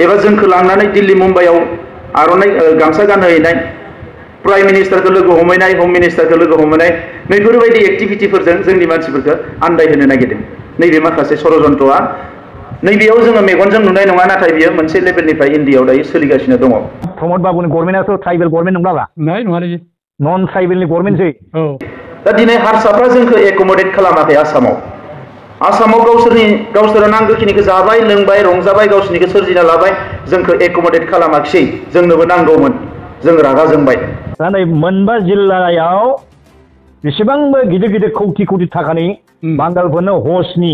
एबा जोंखौ लांनानै दिल्ली मुम्बाइआव आर'नाइ गामसा गानहोहैनाय प्राइम मिनिस्टारखौ लोगो हमहैनाय हम मिनिस्टारखौ लोगो हमहैनाय नैफोरबायदि एक्टिभिटिफोरजों जोंनि मानसिफोरखौ आन्दायहोनो नागिरदों। नैबे माखासे षड़यन्त्रआ नैबेयाव जोङो मेगनजों नुनाय नङा, नाथाय बियो मोनसे लेभेलनिफ्राय इन्डियायाव दायो सोलिगासिनो दङ। प्रमद बाबुनि गभर्नमेन्टआथ' ट्राइबेल गभर्नमेन्ट नंला नङा नन ट्राइबेलनि गभर्नमेन्टसै। औ दा दिनै हारसाफ्रा जोंखौ एकमडेट खालामाखै आसामाव गावसोरो नांगौखिनिखौ जाबाय लोंबाय रंजाबाय गावसोरनिखौ सोरजिना लाबाय, जोंखौ एकमडेट खालामाखिसै। जोंनोबो नांगौमोन, जों रागा जोंबाय। दा नै मोनबा जिल्लायाव बेसेबांबो गिदिर गिदिर कौटि कौटि थाखानि बांगालफोरनो हजनि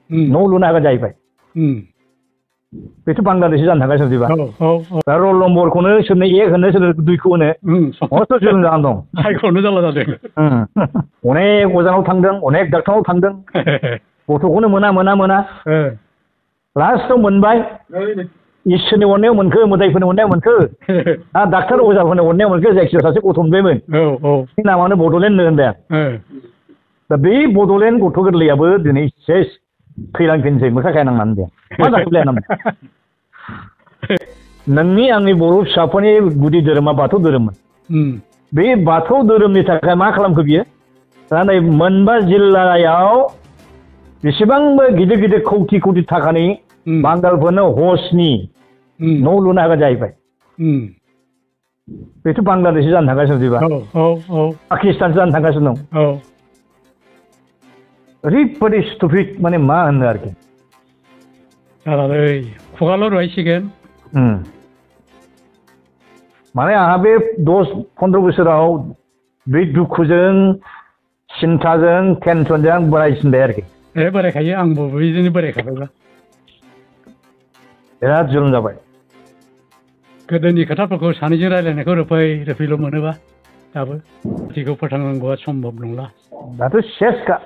न' लुनो हागोन जाहैबाय। बेथ' बांलादेशसो जानो थांगासिनो बिदिबा। दा रल नम्बरखौनो सोरनो एक होनो सोरनो दुइखौ होनो हस्थ' जोनोम जानानै दं। सायख'नो जाला जादों। अनेक अजानाव थांदों, अनेक डाक्टारनाव थांदों, गथ'खौनो मोना लास्टआव मोनबाय। इसोरनि अननायाव मोनखो, मोदायफोरनि अननायाव मोनखो, डाक्टार अजाफोरनि अननायाव मोनखो, जायखिजाया सासे गथ' मोनबायमोन। बे नामानो बड'लेण्ड होनदों। दा बे बड'लेण्ड गथ' गोरलैयाबो दिनै सेस थैलांफिनसै मोखा खायनांनानै दे। मा जाखोलाय नोंनि आंनि बर' फिसाफोरनि गुदि धोरोमा बाथौ धोरोममोन। बे बाथौ धोरोमनि थाखाय मा खालामखो बियो? दा नै मोनबा जिल्लायाव बेसेबांबो गिदिर गिदिर कौटि कौटि थाखानि बांगालफोरनो हजनि न' लुनो हागोन जाहैबाय। बेथ' बांलादेशसो जानो थांगासिनो बिदिबा। पाकिस्तानसो जानो थांगासिनो दं। ओरैबादि स्टुपिड, माने मा होनो आरोखि। खुगाल' रुवायसिगोन। माने आंहा बे 10-15 बोसोराव बे दुखुजों सिन्थाजों टेनसनजों बोरायसिनबाय आरोखि। बोरायखायो, आंबो बिदिनो बोरायखाबायबा। बिराद जुलुम जाबाय। गोदोनि खोथाफोरखौ सानैजों रायज्लायनायखौ रोफैल' मोनोबा दाबो जातिखौ फोथांनांगौआ सम्भब नंला। दाथ' सेसखा।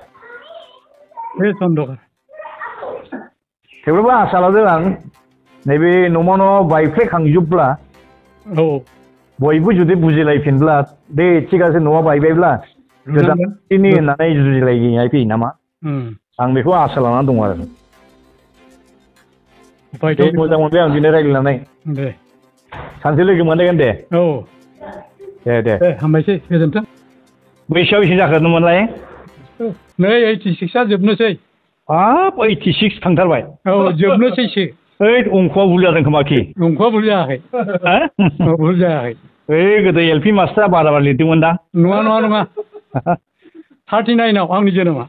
बे चन्द्रकार। थेवब्लाबो आसा लादों आं, नैबे न'मा न' बायफ्लेखांजोबब्ला बयबो जुदि बुजिलायफिनब्ला, बे थिगासे न'आ बायबायब्ला गोदाननि होननानै जुजिलायनाय फैयो नामा, आं बेखौ आसा लानानै दं आरो। मोजां मोनबाय आं दिनै रायज्लायनानै। सानसे लोगो मोनलायगोन दे। दे हामबायसै, गोजोन्थों। बैसोआ बेसे जाखो नोंमोनलाय? नै 86आ जोबनोसै। हाब 86 थांथारबाय? जोबनोसैसो। ओइ अंख'आ भुल जादों खोमाखि? अंख'आ भुल जायाखै। भुल जायाखै। गोदो एलपि मास्टारा बारा लिरदोंमोन दा। नङा 39आव आंनि जोनोमा।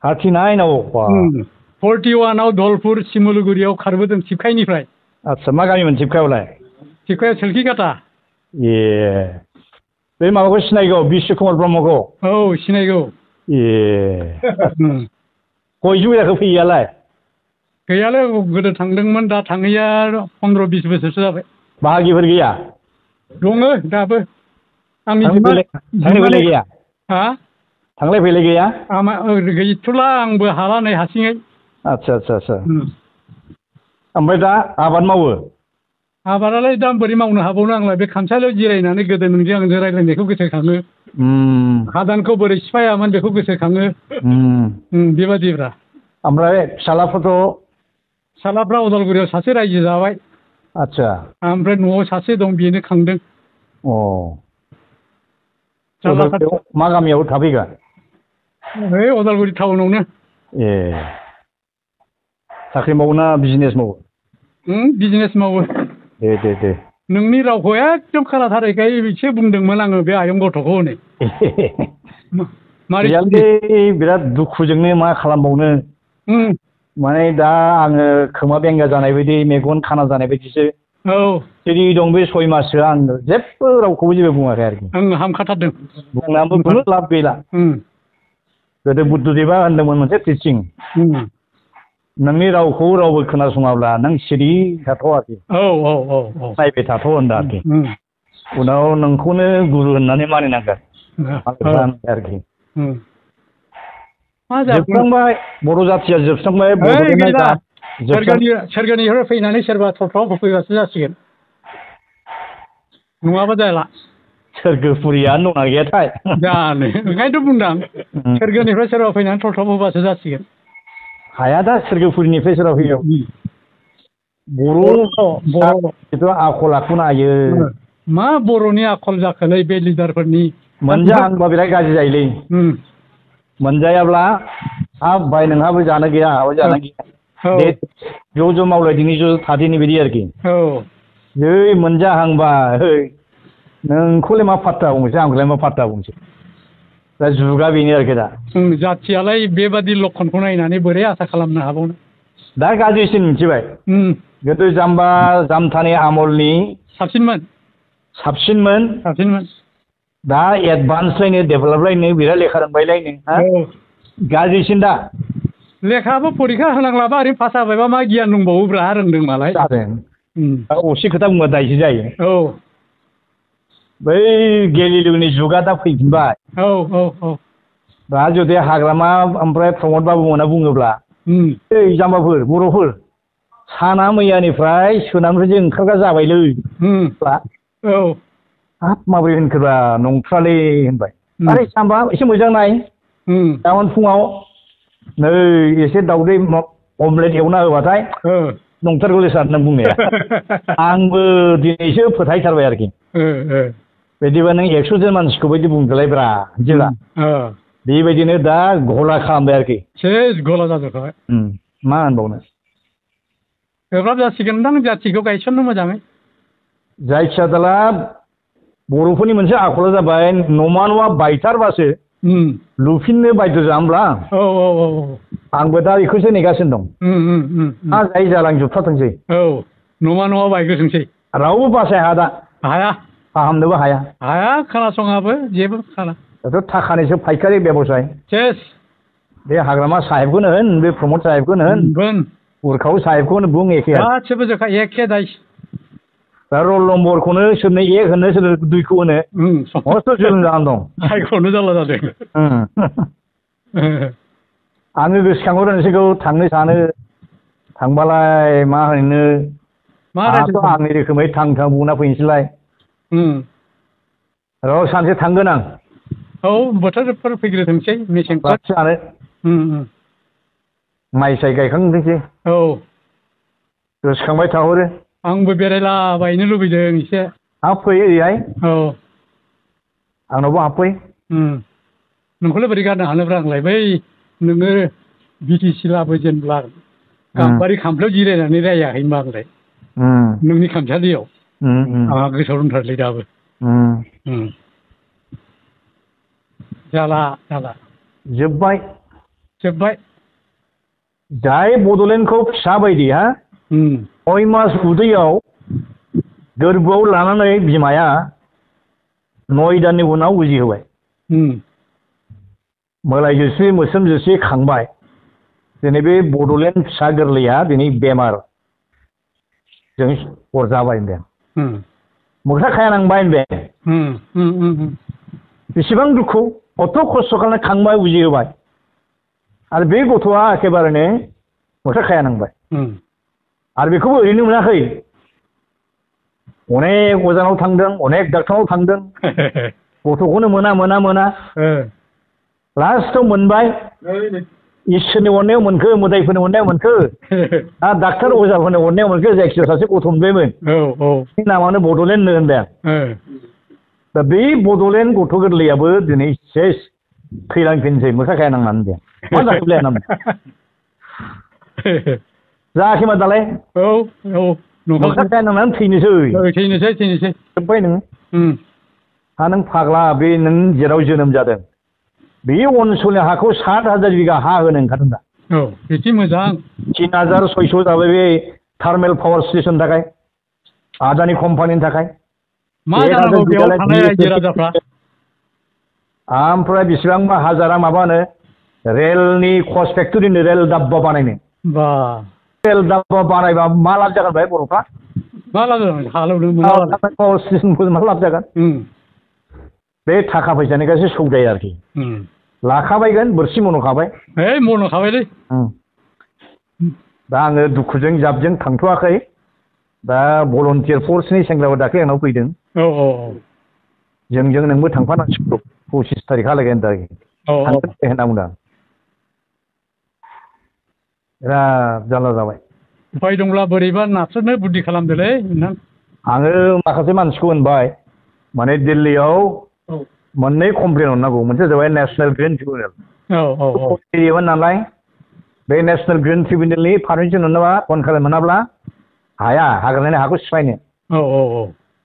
39आव? 41आव धलपुर सिमुलुगुरियाव खारबोदों थिपखाइनिफ्राय। आदसा, मा गामिमोन थिपखायावलाय? थिपखाया सोल्खिगाथा। ए, बे माबाखौ सिनायगौ, बिश्वकुमार ब्रह्मखौ? औ, सिनायगौ। ए, खयजौ जाखो फैयालाय? गैयालै, गोदो थांदोंमोन, दा थाङैया 15-20 बोसोरसो जाबाय। बाहागिफोर गैया? दङ दाबो। थांलाय फैलाय गैया? थांलाय फैलाय गैया? गैथ'ला, आंबो हाला नै हारसिङै। आदसा। ओमफ्राय दा आबाद मावो? आबादालाय दा बोरै मावनो हाबावनो, आंलाय बे खामसालियाव जिरायनानै गोदो नोंजों आंजों रायज्लायनायखौ गोसोखाङो। हादानखौ बोरै सिफायामोन बेखौ गोसोखाङो। बेबादिब्रा। ओमफ्राय फिसालाफोरथ'? फिसालाफ्रा उदालगुरियाव सासे रायजो जाबाय। आदसा। ओमफ्राय न'आव सासे दं, बेनो खांदों। मा गामियाव थाफैगोन? ओइ उदालगुरि टाउनावनो। ए, साख्रि मावो ना बिजनेस मावो? बिजनेस मावो। दे। नोंनि रावखौ एकदम खोनाथारैखाय एसे बुंदोंमोन आङो बे आयं गथ'खौ हनै। बिराद दुखुजोंनो मा खालामबावनो। माने दा आङो खोमा बेंगा जानाय बायदि, मेगन खाना जानाय बायदिसो सिरि दं बे 6 माससो। आं जेबो रावखौबो जेबो बुङाखै आरोखि। हामखाथारदों। बुंनानैबो खुनु लाब गैला। गोदो बुद्धदेबा होनदोंमोन मोनसे टिचिं, नोंनि रावखौ रावबो खोनासङाब्ला नों सिरि थाथ' आरोखि, नायबाय थाथ' होनदों आरोखि। उनाव नोंखौनो गुरु होननानै मानिनांगोन आरोखि। जोबस्रांबाय, बर' जाथिया जोबस्रांबाय। सोरगोनिफ्राय फैनानै सोरबा थफ्लाव होफैबासो जासिगोन, नङाबा जाला। सोरगोफुरियानो दंना गैयाथाय? जानो, ओंखायनोथ' बुंदां, सोरगोनिफ्राय सोरबा फैनानै थफ्लाव होबासो जासिगोन। हाया दा सोरगोफुरिनिफ्राय सोरबा फैयो। बर' जिथु आखल आखु नायो मा बर'नि आखल जाखोलै बे लिडारफोरनि मोनजाहांबा बिराद गाज्रि जायोलै मोनजायाब्ला हाब भाइ नोंहाबो जानो गैया आंहाबो जानो गैया दे ज' ज' मावलायदिनि ज' थादिनि बिदि आरोखि जै मोनजाहांबा नोंखौलाय मा फात्ता बुंनोसै आंखौलाय मा फात्ता बुंनोसै दा जुगा बेनो आरोखि दा जाथियालाय बेबादि लक्षणखौ नायनानै बोरै आसा खालामनो हाबावनो दा गाज्रिसिन मिथिबाय गोदो जाम्बा जामथानि आमलनि साबसिनमोन दा एडभान्सलायनो डेभेलपलायनो बिराद लेखा रोंबायलायनो गाज्रिसिन दा लेखाबो फरिखा होनांलाबा ओरैनो पास जाबायबा मा गियान दंबावोब्रा रोंदों मालाय जादों असे खोथा बुङोबा दायसो जायो बै गेलिलुनि जुगा दा फैफिनबाय दा जुदि हाग्रामा ओमफ्राय प्रमद बाबु मोना बुङोब्ला ओइ जाम्बाफोर बर'फोर साना मैयानिफ्राय सोनाबनिफ्राय ओंखारग्रा जाबायलै हाब माबोरै होनखोब्रा नंथ्रालै होनबाय आरे जाम्बा एसे मोजां नाय गाबोन फुङाव नै एसे दावदै अमलेट एवना होबाथाय नंथारगौलै सार नों बुंनाया आंबो दिनैसो फोथायथारबाय आरोखि बिदिबा नों 100 जन मानसिखौ बायदि बुंदोलायब्रा जेला बेबायदिनो दा गला खालामबाय आरोखि सेस गला जाजोबखाबाय मा होनबावनो गोब्राब जासिगोनदां जाथिखौ गायसननो मोजाङै जायखिया दाला बर'फोरनि मोनसे आखला जाबाय न'मा न'आ बायथारबासो लुफिननो बायद' जाम्ब्ला आंबो दा बेखौसो नेगासिनो दं मा जाय जालांजोबथारथोंसै न'मा न'आ बायग्रोथोंसै रावबो बासाय हाया दा हाया फाहामनोबो हाया खोनासङाबो जेबो खाला दाथ' थाखानिसो फायखारि बेबसाय सेस बे हाग्रामा साहेबखौनो होन बे प्रमद साहेबखौनो होन उरखाव साहेबखौनो बुं एखे गासिबो जोखा एखे दाय दा रल नम्बरखौनो सोरनो 1 होनो सोरनो 2 खौ होनो मस्थ' जोनोम जानानै दं आइखौनो जारला जादों आङो गोसोखांहरनोसैखौ थांनो सानो थांबालाय मा होनो आंहाथ' आंनि रोखोमै थां बुंना फैनोसैलाय र' सानसे थांगोन आं बोथोरफोर फैग्रोथोंसै मेसेंफोर जानो माइ साय गायखांथोंसै गोसोखांबाय थाहरो आंबो बेरायलाबायनो लुबैदों एसे हाबफै ओरैहाय आंनावबो हाबफै नोंखौलाय बोरै गारनो हानोब्रा आंलाय बै नोङो बिटिसि लाबोजेनब्ला गाम्बारि खामफ्लायाव जिरायनानै रायाखै होनबा आंलाय नोंनि खामसालियाव आंहा गोसोआव दंथारोलै दाबो जाला जोब्बाय जाय बड'लेण्डखौ फिसा बायदि 6 मास उदैयाव गोरबोआव लानानै बिमाया 9 दाननि उनाव उजिहोबाय मोलाय जोसि मोस्रोम जोसि खांबाय दिनै बे बड'लेण्ड फिसा गोरलैया दिनै बेमार जों अरजाबाय होनदों मोख्रा खाया नांबाय होनदों बेसेबां दुखु खथ' खस्थ' खालामनानै खांबाय उजिहोबाय आरो बे गथ'आ एखेबारेनो मोख्रा खाया नांबाय आरो बेखौबो ओरैनो मोनाखै अनेक अजानाव थांदों अनेक डाक्टारनाव थांदों गथ'खौनो मोना लास्टआव मोनबाय इसोरनि अननायाव मोनखो मोदायफोरनि अननायाव मोनखो डाक्टार अजाफोरनि अननायाव मोनखो जायखिजाया सासे गथ' मोनबायमोन बे नामानो बड'लेण्ड होनदों दा बे बड'लेण्ड गथ' गोरलैयाबो दिनै सेस थैलांफिनसै मोख्रा खाया नांनानै दे मा जाखोलाय नामा जायाखैमा दालाय मोख्रा खाया नांनानै थैनोसै जोब्बाय नोङो नों फाग्ला बे नों जेराव जोनोम जादों बे ओनसोलनि हाखौ 7,000 बिगा हा होनो ओंखारदों दा बिदि मोजां 3,600 जाबाय बे थार्मेल पावार स्टेसननि थाखाय आदानि कम्पानिनि थाखाय मा जानांगौ बेयाव थानाय रायजो राजाफ्रा ओमफ्राय बेसेबांबा हाजारा माबानो रेलनि कच फेक्टरिनि रेल दाब्बा बानायनो रेल दाब्बा बानायबा मा लाब जागोन बाहाय बर'फ्रा मा लाब जागोन हालेवनो मोना पावार स्टेसनखौ मा लाब जागोन बे थाखा फैसानिखायसो सौदायो आरोखि लाखाबायगोन बोरसि मन'खाबाय मन'खाबायलै दा आङो दुखुजों जाबजों थांथ'वाखै दा भलन्टियार फर्सनि सेंग्राफोर दाख्लै आंनाव फैदों जोंजों नोंबो थांफानांसिगौ 25 तारिखहालागै होनना बुंदों बिराद जारला जाबाय उफाय दंब्ला बोरैबा नाथ्रोदनो बुद्धि खालामदोलै नोंथां। आङो माखासे मानसिखौ होनबाय माने दिल्लीयाव मोननै कमप्लेन हरनांगौ मोनसे जाबाय नेशनेल ग्रिन ट्रिब्युनेल नालाय बे नेशनेल ग्रिन ट्रिब्युनेलनि पारमिसन मोनाबा बन्द खालामनो मोनाब्ला हाया हाग्रानि हाखौ सिफायनो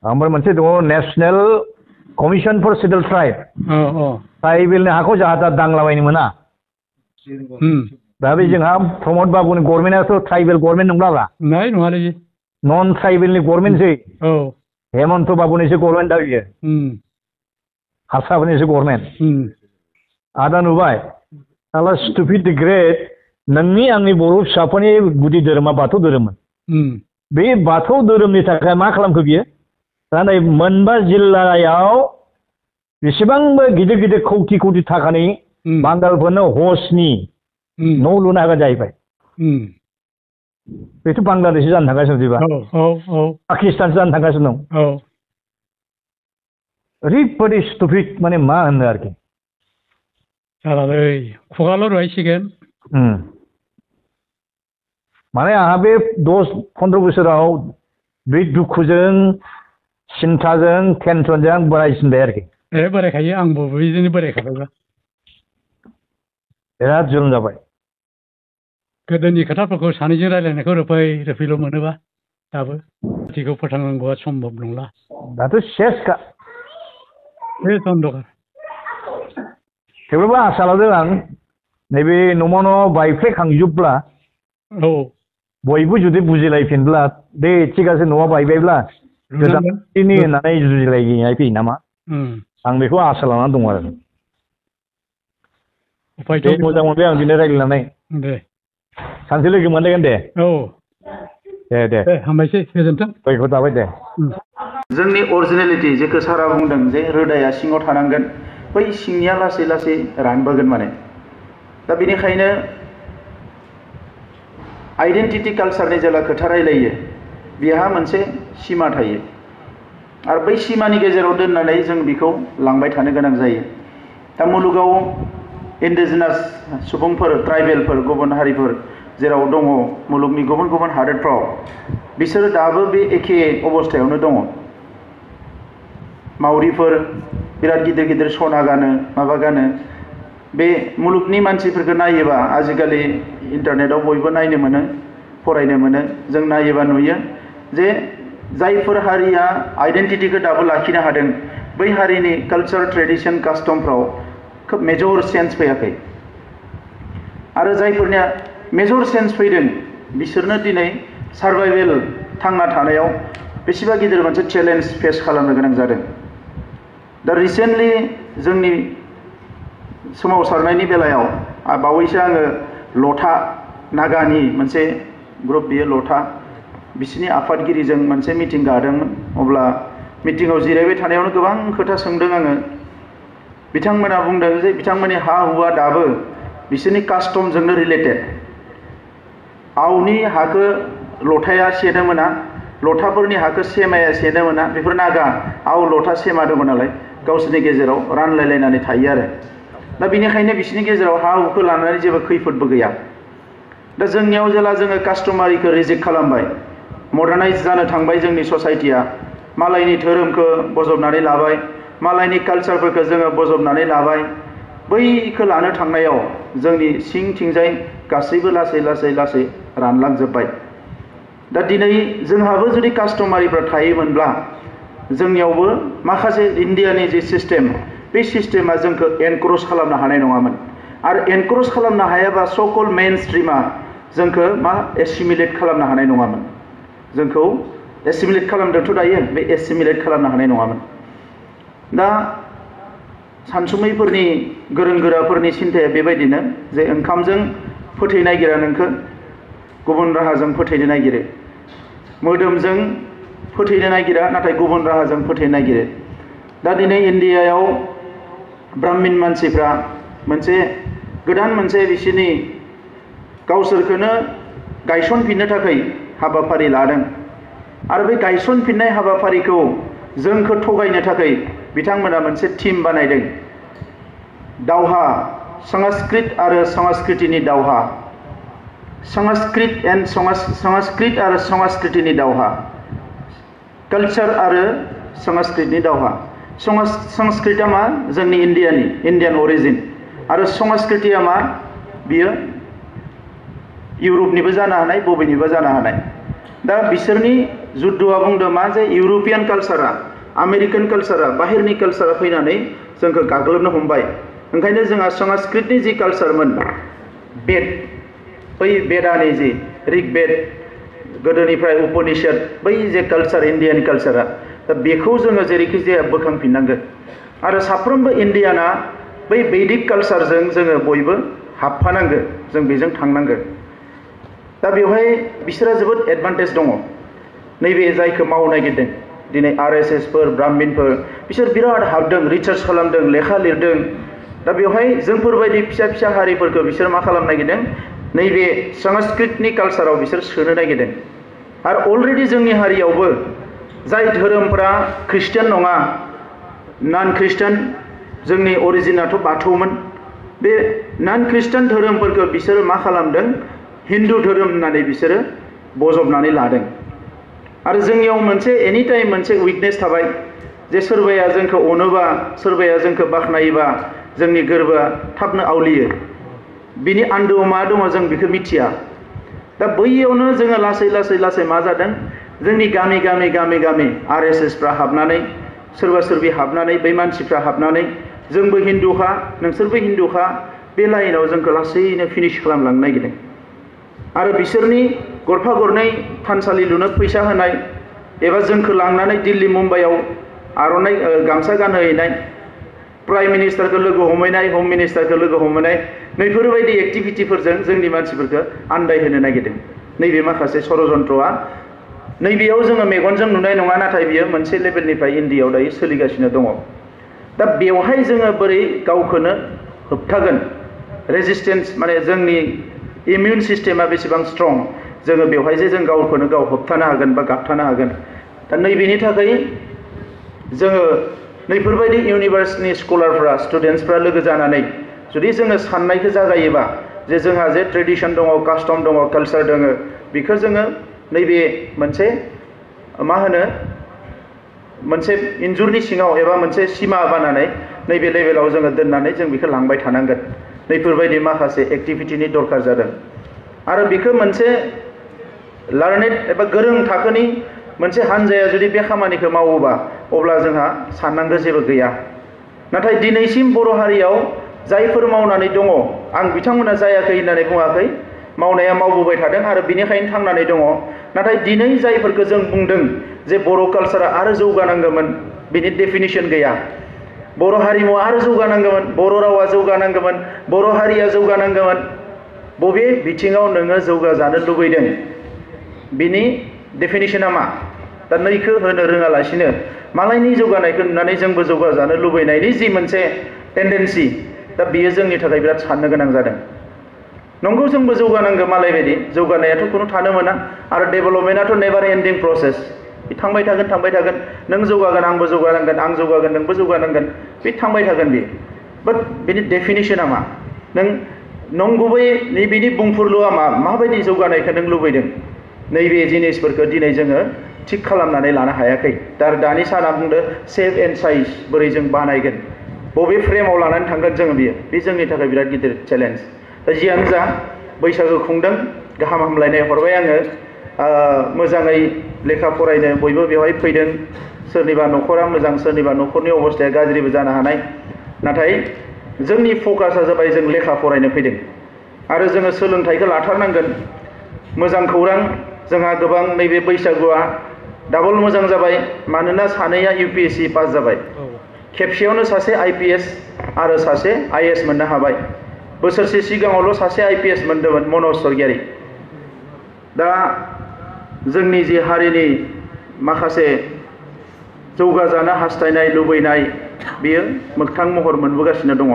ओमफ्राय मोनसे दङ national commission for scheduled tribe ट्राइबेलनि हाखौ जाहा दा दांलाबायनो मोना दा बे जोंहा प्रमद बाबुनि गभर्नमेन्टआथ' ट्राइबेल गभर्नमेन्ट नंलाब्रा नङालै नन ट्राइबेलनि गभर्नमेन्टसै हेमन्त बाबुनिसो गभर्नमेन्ट दा बियो हारसाफोरनिसो गभर्नमेन्ट आदा नुबाय नाला स्टुपिड ग्रेट नोंनि आंनि बर' फिसाफोरनि गुदि धोरोमा बाथौ धोरोममोन बे बाथौ धोरोमनि थाखाय मा खालामखो बियो दा नै मोनबा जिल्लायाव बेसेबांबो गिदिर गिदिर कौटि कौटि थाखानि बांगालफोरनो हजनि न' लुनो हागोन जाहैबाय बेथ' बांलादेशसो जानो थांगासिनो बिदिबा पाकिस्तानसो जानो थांगासिनो दं ओरैबादि स्टुपिड माने मा होनो आरोखि जालालै खुगाल' रुवायसिगोन माने आंहा बे 10-15 बोसोराव बे दुखुजों सिन्थाजों टेनसनजों बोरायसिनबाय आरोखि बोरायखायो आंबो बिदिनो बोरायखाबायबा बिराद जुलुम जाबाय गोदोनि खोथाफोरखौ सानैजों रायज्लायनायखौ रोफै रोफैल' मोनोबा दाबो जाथिखौ फोथांनांगौआ सम्भब नंला दाथ' सेसखा बे चन्द्रकार थेवब्लाबो आसा लादों आं नैबे न'मा न' बायफ्लेखांजोबब्ला बयबो जुदि बुजिलायफिनब्ला दे थिगासे न'आ बायबायब्ला गोदाननि होननानै जुजिलायनाय फैयो नामा आं बेखौ आसा लानानै दं आरो दे मोजां मोनबाय आं दिनै रायज्लायनानै दे सानसे लोगो मोनलायगोन दे दे हामबायसै गोजोन्थों गयखौ दाबाय दे जोंनि अरिजिनेलिटि जेखौ सारा बुंदों जे रोदाया सिङाव थानांगोन बै सिंनिया लासै लासै रानबोगोन माने दा बेनिखायनो आइडेन्टिटि कालचारनि जेला खोथा रायलायो बेहा मोनसे सिमा थायो आरो बै सिमानि गेजेराव दोननानै जों बेखौ लांबाय थानो गोनां जायो दा मुलुगाव इन्डिजिनास सुबुंफोर ट्राइबेलफोर गुबुन हारिफोर जेराव दङ मुलुगनि गुबुन गुबुन हादोरफ्राव बिसोरो दाबो बे एखे अबस्थायावनो दङ मावरिफोर बिराद गिदिर गिदिर सना गानो माबा गानो बे मुलुगनि मानसिफोरखौ नायोबा आजिखालि इन्टारनेटआव बयबो नायनो मोनो फरायनो मोनो जों नायोबा नुयो जे जायफोर हारिया आइडेन्टिटिखौ दाबो लाखिनो हादों बै हारिनि कालचार ट्रेडिसन कास्टमफ्राव खोब मेजर चेन्ज फैयाखै आरो जायफोरनिया मेजर चेन्ज फैदों बिसोरनो दिनै सार्भाइभेल थांना थानायाव बेसेबा गिदिर मोनसे चेलेन्ज फेस खालामनो गोनां जादों दा रिसेन्टलि जोंनि सोमावसारनायनि बेलायाव बावैसो आङो लथा नागानि मोनसे ग्रुप बियो लथा बिसिनि आफादगिरिजों मोनसे मिटिं गादोंमोन अब्ला मिटिङाव जिरायबाय थानायावनो गोबां खोथा सोंदों आङो बिथांमोना बुंदों जे बिथांमोननि हा हुआ दाबो बिसोरनि कास्टमजोंनो रिलेटेड आवनि हाखौ लथाया सेनो मोना लथाफोरनि हाखौ सेमाया सेनो मोना बेफोर नागा आव लथा सेमा दङ नालाय गावसोरनि गेजेराव रानलायलायनानै थायो आरो दा बेनिखायनो बिसोरनि गेजेराव हा हुखौ लानानै जेबो खैफोदबो गैया दा जोंनियाव जेला जोङो कास्टमारिखौ रिजेक्ट खालामबाय मडार्नाइज जानो थांबाय जोंनि ससाइटिया मालायनि धोरोमखौ बजबनानै लाबाय मालायनि कालचारफोरखौ जोङो बजबनानै लाबाय बैखौ लानो थांनायाव जोंनि सिंथिंजाय गासैबो लासै लासै लासै रानलांजोब्बाय दा दिनै जोंहाबो जुदि कास्टमारिफ्रा थायोमोनब्ला जोंनियावबो माखासे इन्डियानि जे सिस्टेम बे सिस्टेमा जोंखौ एनक्रोच खालामनो हानाय नङामोन आरो एनक्रोच खालामनो हायाबा सकल मेन स्ट्रिमा जोंखौ मा एसिमिलेट खालामनो हानाय नङामोन जोंखौ एसिमिलेट खालामदोंथ' दायो बे एसिमिलेट खालामनो हानाय नङामोन दा सानसुमैफोरनि गोरों गोराफोरनि सिन्थाया बेबायदिनो जे ओंखामजों फोथैनो नागिरा नोंखौ गुबुन राहाजों फोथैनो नागिरो मोदोमजों फोथैनो नागिरा नाथाय गुबुन राहाजों फोथैनो नागिरो दा दिनै इन्डियायाव ब्राह्मिन मानसिफ्रा मोनसे गोदान मोनसे बिसोरनि गावसोरखौनो गायसनफिननो थाखाय हाबाफारि लादों आरो बे गायसनफिननाय हाबाफारिखौ जोंखौ थगायनो थाखाय बिथांमोना मोनसे टीम बानायदों दावहा संस्कृत आरो संस्कृतिनि दावहा संस्कृत आरो संस्कृतिनि दावहा कल्चार आरो संस्कृतनि दावहा संस्कृतआ मा जोंनि इन्डियान अरिजिन आरो संस्कृतिया मा बियो इउरपनिबो जानो हानाय बबेनिबो जानो हानाय दा बिसोरनि जुद्धआ बुंदों मा जे इउरपियान कालचारा आमेरिकान कालचारा बाहेरनि कालचारा फैनानै जोंखौ गाग्लोबनो हमबाय ओंखायनो जोंहा संस्कृतनि जि कालचारमोन बेद बै बेदानि जि ऋग्वेद गोदोनिफ्राय उपनिषद बै जे कालचार इन्डियानि कालचारा दा बेखौ जोङो जेरैखि जाया बोखांफिननांगोन आरो साफ्रोमबो इन्डियाना बै वैदिक कालचारजों जोङो बयबो हाबफानांगो जों बेजों थांनांगो दा बेवहाय बिसोरा जोबोद एडभान्टेज दङ नैबे जायखौ मावनो नागिरदों दिनै RSS फोर ब्राह्मिनफोर बिसोर बिराद हाबदों रिसार्च खालामदों लेखा लिरदों दा बेवहाय जोंफोरबायदि फिसा फिसा हारिफोरखौ बिसोर मा खालामनो नागिरदों नैबे संस्कृतनि कालचाराव बिसोर सोनो नागिरदों आरो अलरेडि जोंनि हारियावबो जाय धोरोमफ्रा ख्रिस्टियान नङा नन ख्रिस्टियान जोंनि अरिजिनाथ' बाथौमोन बे नन ख्रिस्टियान धोरोमफोरखौ बिसोरो मा खालामदों हिन्दु धोरोम होननानै बिसोरो बजबनानै लादों आरो जोंनियाव मोनसे एनि टाइम मोनसे उइकनेस थाबाय जे सोरबाया जोंखौ अनोबा सोरबाया जोंखौ बाख्नायोबा जोंनि गोरबोआ थाबनो आवलियो बिनि आन्दोआव मा दङ जों बेखौ मिथिया दा बैयावनो जोङो लासै मा जादों जोंनि गामि RSSफ्रा हाबनानै सोरबा हाबनानै बै मानसिफ्रा हाबनानै जोंबो हिन्दुखा नोंसोरबो हिन्दुखा बे लाइनाव जोंखौ लासैनो फिनिश खालामलांनो नागिरदों आरो बिसोरनि गरफा गरनै थानसालि लुनो फैसा होनाय एबा जोंखौ लांनानै दिल्ली मुम्बाइआव आर'नाइ गामसा गानहोहैनाय प्राइम मिनिस्टारखौ लोगो हमहैनाय हम मिनिस्टारखौ लोगो हमहैनाय नैफोरबायदि एक्टिभिटिफोरजों जोंनि मानसिफोरखौ आन्दायहोनो नागिरदों नैबे माखासे षड़यन्त्रआ नैबेयाव जोङो मेगनजों नुनाय नङा नाथाय बियो मोनसे लेभेलनिफ्राय इन्डियायाव दायो सोलिगासिनो दङ दा बेवहाय जोङो बोरै गावखौनो होबथागोन रेजिस्टेन्स माने जोंनि इमिउन सिस्टेमा बेसेबां स्ट्रं जोङो बेवहाय जे जों गावखौनो गाव होबथानो हागोन बा गाबथानो हागोन दा नैबेनि थाखाय जोङो नैफोरबायदि इउनिभार्सिटिनि स्कलारफ्रा स्टुडेन्टसफ्रा लोगो जानानै जुदि जोङो साननायखौ जागायोबा जे जोंहा जे ट्रेडिसन दङ कास्टम दङ कालचार दङ बेखौ जोङो नैबे मोनसे मा होनो मोनसे इन्जुरनि सिङाव एबा मोनसे सिमा बानानै नैबे लेभेलाव जोङो दोननानै जों बेखौ लांबाय थानांगोन नैफोरबायदि माखासे एक्टिभिटिनि दरकार जादों आरो बेखौ मोनसे लार्नेड एबा गोरों थाखोनि मोनसे हान्जाया जुदि बे खामानिखौ मावोबा अब्ला जोंहा साननांगौ जेबो गैया नाथाय दिनैसिम बर' हारियाव जायफोर मावनानै दङ आं बिथांमोना जायाखै होननानै बुङाखै मावनाया मावबोबाय थादों आरो बिनिखायनो थांनानै दङ नाथाय दिनै जायफोरखौ जों बुंदों जे बर' कालचारा आरो जौगानांगौमोन बिनि डेफिनिसन गैया बर' हारिमुवा आरो जौगानांगौमोन बर' रावा जौगानांगौमोन बर' हारिया जौगानांगौमोन बबे बिथिङाव नोङो जौगाजानो लुबैदों बिनि डेफिनिसना मा दा नैखौ होनो रोङालासिनो मालायनि जौगानायखौ नुनानै जोंबो जौगाजानो लुबैनायनि जि मोनसे टेन्डेन्सि दा बियो जोंनि थाखाय बिराद साननो गोनां जादों नंगौ जोंबो जौगानांगौ मालाय बायदि जौगानायाथ' खुनु थानो मोना आरो डेभेलपमेन्टआथ' नेभार एन्डिं प्रसेस थांबाय थागोन नों जौगागोन आंबो जौगानांगोन आं जौगागोन नोंबो जौगानांगोन बे थांबाय थागोन बे बाट बेनि डेफिनिसना मा नों नंगुबै नैबेनि बुंफुरलुआ माबायदि जौगानायखौ नों लुबैदों नैबे जिनिसफोरखौ दिनै जोङो थिग खालामनानै लानो हायाखै दानि साना बुंदो सेप एन्ड साइज बोरै जों बानायगोन बबे फ्रेमाव लानानै थांगोन जोङो बे जोंनि थाखाय बिराद गिदिर चेलेन्ज दा जियानो जा बैसागो खुंदों गाहाम हामलायनाय हरबाय आङो मोजाङै लेखा फरायनो बयबो बेवहाय फैदों सोरनिबा न'खरा मोजां सोरनिबा न'खरनि अबस्थाया गाज्रिबो जानो हानाय नाथाय जोंनि फकासा जाबाय जों लेखा फरायनो फैदों आरो जोङो सोलोंथाइखौ लाथारनांगोन मोजां खौरां जोंहा गोबां नैबे बैसागुआ डाबल मोजां जाबाय मानोना सानैया UPSC पास जाबाय खेबसेयावनो सासे IPS आरो सासे IS मोननो हाबाय बोसोरसे सिगाङावल' सासे IPS मोनदोंमोन मनज सरगियारि दा जोंनि जि हारिनि माखासे जौगाजानो हास्थायनाय लुबैनाय बेयो मोगथां महर मोनबोगासिनो दङ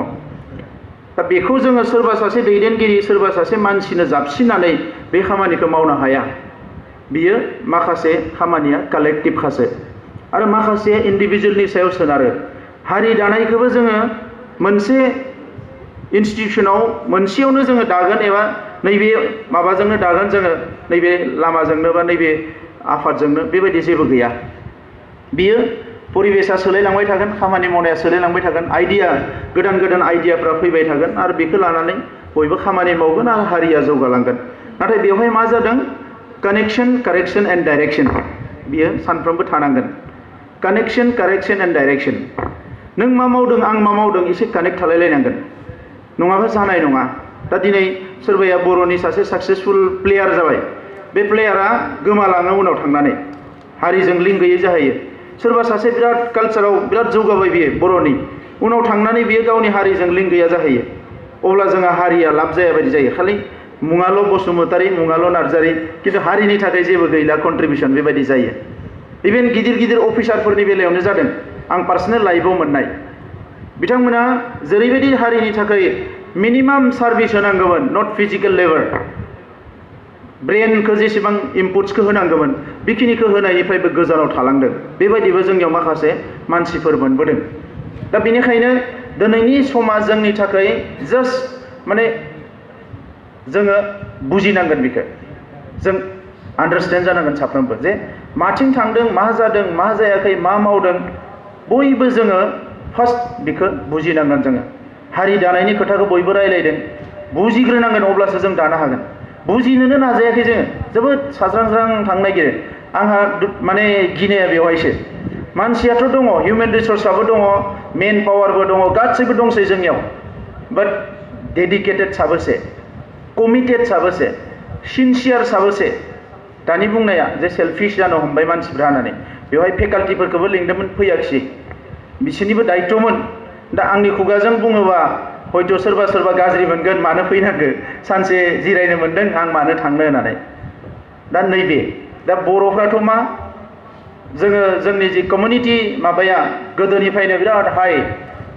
दा बेखौ जोङो सोरबा सासे दैदेनगिरि सोरबा सासे मानसिनो जाबसिननानै बे खामानिखौ मावनो हाया बियो माखासे खामानिया कालेक्टिभखासो आरो माखासे इन्डिभिजुवेलनि सायाव सोनारो हारि दानायखौबो जोङो मोनसे इन्स्टिटिउसनाव मोनसेयावनो जोङो दागोन एबा नैबे माबाजोंनो दागोन जोङो नैबे लामाजोंनो बा नैबे आफादजोंनो बेबायदि जेबो गैया। बियो परिबेसा सोलायलांबाय थागोन, खामानि मावनाया सोलायलांबाय थागोन, आइडिया गोदान गोदान आइडियाफ्रा फैबाय थागोन आरो बेखौ लानानै बयबो खामानि मावगोन आरो हारिया जौगालांगोन। नाथाय बेवहाय मा जादों? कानेक्सन, कारेक्सन एन्ड डाइरेक्सन बियो सानफ्रोमबो थानांगोन। Connection, correction and direction. नों मा मावदों आं मा मावदों एसे कानेक्ट थालायलायनांगोन, नङाबा जानाय नङा। दा दिनै सोरबाया बर'नि सासे साक्सेसफुल प्लेयार जाबाय, बे प्लेयारा गोमालाङो उनाव थांनानै, हारिजों लिंक गैयै जाहैयो। सोरबा सासे बिराद कालचाराव बिराद जौगाबाय बियो बर'नि, उनाव थांनानै बियो गावनि हारिजों लिंक गैया जाहैयो। अब्ला जोंहा हारिया लाब जाया बायदि जायो। खालि मुङाल' बसुमतारी, मुङाल' नार्जारी, खिन्थु हारिनि थाखाय जेबो गैला कन्ट्रिबिउसन बेबायदि जायो। इभेन गिदिर गिदिर अफिसारफोरनि बेलायावनो जादों। आं पार्सनेल लाइफआव मोननाय बिथांमोना जेरैबायदि हारिनि थाखाय मिनिमाम सार्भिस होनांगौमोन, नट फिजिकेल लेबार, ब्रेनखौ जेसेबां इनपुट्सखौ होनांगौमोन बेखिनिखौ होनायनिफ्रायबो गोजानाव थालांदों। बेबायदिबो जोंनियाव माखासे मानसिफोर मोनबोदों। दा बेनिखायनो दिनैनि समा जोंनि थाखाय जास्ट माने जोङो बुजिनांगोन, बेखौ जों आन्डारस्टेन्ड जानांगोन साफ्रोमबो जे माथिं थांदों, मा जादों, मा जायाखै, मा मावदों, बयबो जोङो फार्स्ट बेखौ बुजिनांगोन। जोङो हारि दानायनि खोथाखौ बयबो रायलायदों, बुजिग्रोनांगोन अब्लासो जों दानो हागोन। बुजिनोनो नाजायाखै जोङो, जोबोद साज्रांज्रां थांनो नागिरो। आंहा माने गिनाया बेवहायसो। मानसियाथ' दङ, हिउमेन रिसर्सआबो दङ, मेन पावारबो दङ, गासैबो दंसै जोंनियाव, बाट डेडिकेटेड साबोसे, कमिटेड साबोसे, सिनसियार साबोसे? दानि बुंनाया जे सेल्फिश जानो हमबाय मानसिफ्रा होननानै, बेवहाय फेकाल्टिफोरखौबो लिंदोंमोन, फैयाखिसै, बिसोरनिबो दायित्वमोन। दा आंनि खुगाजों बुङोबा हयथ' सोरबा सोरबा गाज्रि मोनगोन, मानो फैनांगौ, सानसे जिरायनो मोनदों आं मानो थांनो होननानै। दा नैबे दा बर'फ्राथ' मा, जोङो जोंनि जि कमिउनिटि माबाया गोदोनिफ्रायनो बिराद हाइ,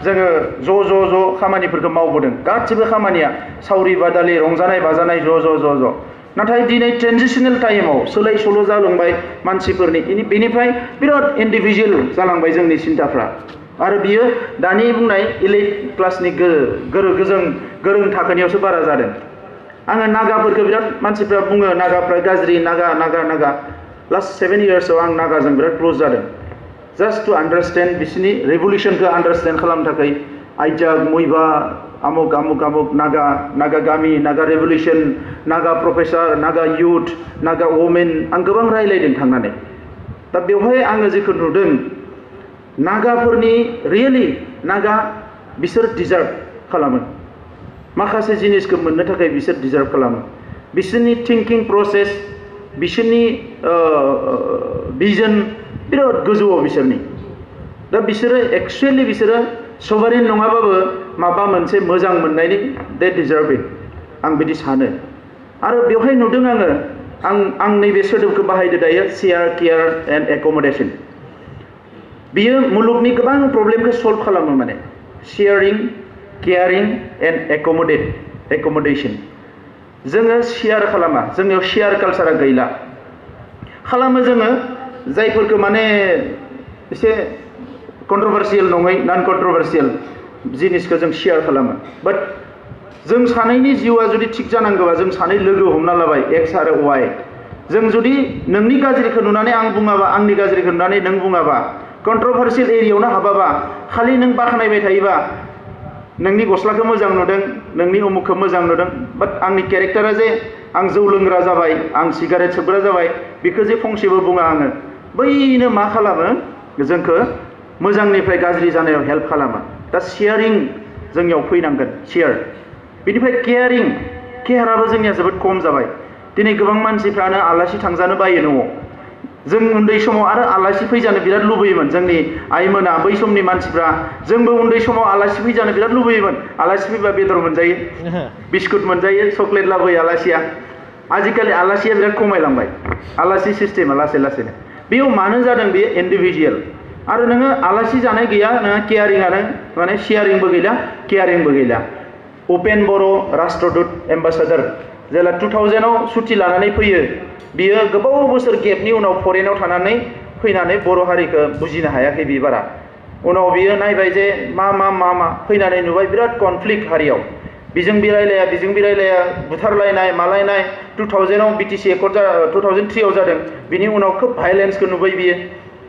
जोङो ज' खामानिफोरखौ मावबोदों, गासिबो खामानिया सावरि बादालि, रंजानाय बाजानाय ज'। नाथाय दिनै ट्रेन्जिसनेल टाइमाव सोलाय सोल' जालांबाय मानसिफोरनि, बेनिफ्राय बिराद इन्डिभिजुवेल जालांबाय जोंनि सिन्ताफ्रा। आरो बियो दानि बुंनाय इलिट क्लासनि गोरों थाखोनियावसो बारा जादों। आङो नागाफोरखौ बिराद मानसिफ्रा बुङो नागाफ्रा गाज्रि, नागा। लास्ट 7 इयार्सआव आं नागाजों बिराद क्ल'ज जादों। जास्ट टु आन्डारस्टेन्ड बिसोरनि रेभलिउसनखौ आन्डारस्टेन्ड खालामनो थाखाय आइजाक, मयबा, आमुक नागा गामि, नागा रेभलिउसन, नागा प्रफेसार, नागा इउथ, नागा वमेन, आं गोबां रायलायदों थांनानै। दा बेवहाय आङो जेखौ नुदों, नागाफोरनि रियेलि नागा बिसोर डिजार्भ खालामो, माखासे जिनिसखौ मोननो थाखाय बिसोर डिजार्भ खालामो। बिसोरनि थिंकिं प्रसेस, बिसोरनि भिजन बिराद गोजौआव बिसोरनि। दा बिसोरो एक्सुवेलि बिसोरो सभारेन नङाबाबो माबा मोनसे मोजां मोननायनि दे डिजार्भ इट, आं बिदि सानो। आरो बेवहाय नुदों आं नैबे सोदोबखौ बाहायदो दायो, शेयार, केयार एन्ड एकमडेसन। बियो मुलुगनि गोबां प्रब्लेमखौ सल्भ खालामो, माने शेयारिं, केयारिं एन्ड एकमडेसन। जोङो शेयार खालामा, जोंनियाव शेयार कालसारा गैला। खालामो जोङो जायफोरखौ माने एसे कन्ट्रभार्सियेल नङै, नन कन्ट्रभार्सियेल जिनिसखौ जों शेयार खालामो। बाट जों सानैनि जिउआ जुदि थिग जानांगौबा, जों सानै लोगो हमना लाबाय, एक्स आरो वाइ। जों जुदि नोंनि गाज्रिखौ नुनानै आं बुङाबा, आंनि गाज्रिखौ नुनानै नों बुङाबा, कन्ट्रभार्सियेल एरियायावनो हाबाबा, खालि नों बाख्नायबाय थायोबा, नोंनि गस्लाखौ मोजां नुदों, नोंनि उमुखखौ मोजां नुदों, बाट आंनि केरेक्टारा जे आं जौ लोंग्रा जाबाय, आं सिगारेट सोबग्रा जाबाय, बेखौ जे फंसेबो बुङा आङो, बैनो मा खालामो, जोंखौ मोजांनिफ्राय गाज्रि जानायाव हेल्प खालामो। दा शेयारिं जोंनियाव फैनांगोन, शेयार। बेनिफ्राय केयाराबो जोंनिया जोबोद खम जाबाय। दिनै गोबां मानसिफ्रानो आलासि थांजानो बायो न'आव। जों उन्दै समाव आरो आलासि फैजानो बिराद लुबैयोमोन, जोंनि आइमोना, बै समनि मानसिफ्रा। जोंबो उन्दै समाव आलासि फैजानो बिराद लुबैयोमोन। आलासि फैबा बेदर मोनजायो, बिस्कुट मोनजायो, चक्लेट लाबोयो आलासिया। आजिखालि आलासिया बिराद खमायलांबाय, आलासि सिस्टेमा लासैनो। बेयाव मानो जादों? बेयो इन्डिभिजुवेल। आरो नोङो आलासि जानाय गैया, नोङो केयारिंआनो माने शेयारिंबो गैला, केयारिंबो गैला। उपेन बर' राष्ट्रदूत एम्बासाडर जेला 2000आव सुथि लानानै फैयो, बियो गोबाव बोसोर गेपनि उनाव फरेनाव थानानै फैनानै बर' हारिखौ बुजिनो हायाखै बे बारा। उनाव बियो नायबाय जे मा फैनानै नुबाय बिराद कनफ्लिक्ट हारियाव। बिजों बिरायलाया बुथारलायनाय मालायनाय 2000 बिटिसि एकर्ड 2003 जादों बिनि उनाव खोब भाइलेन्सखौ नुबाय बियो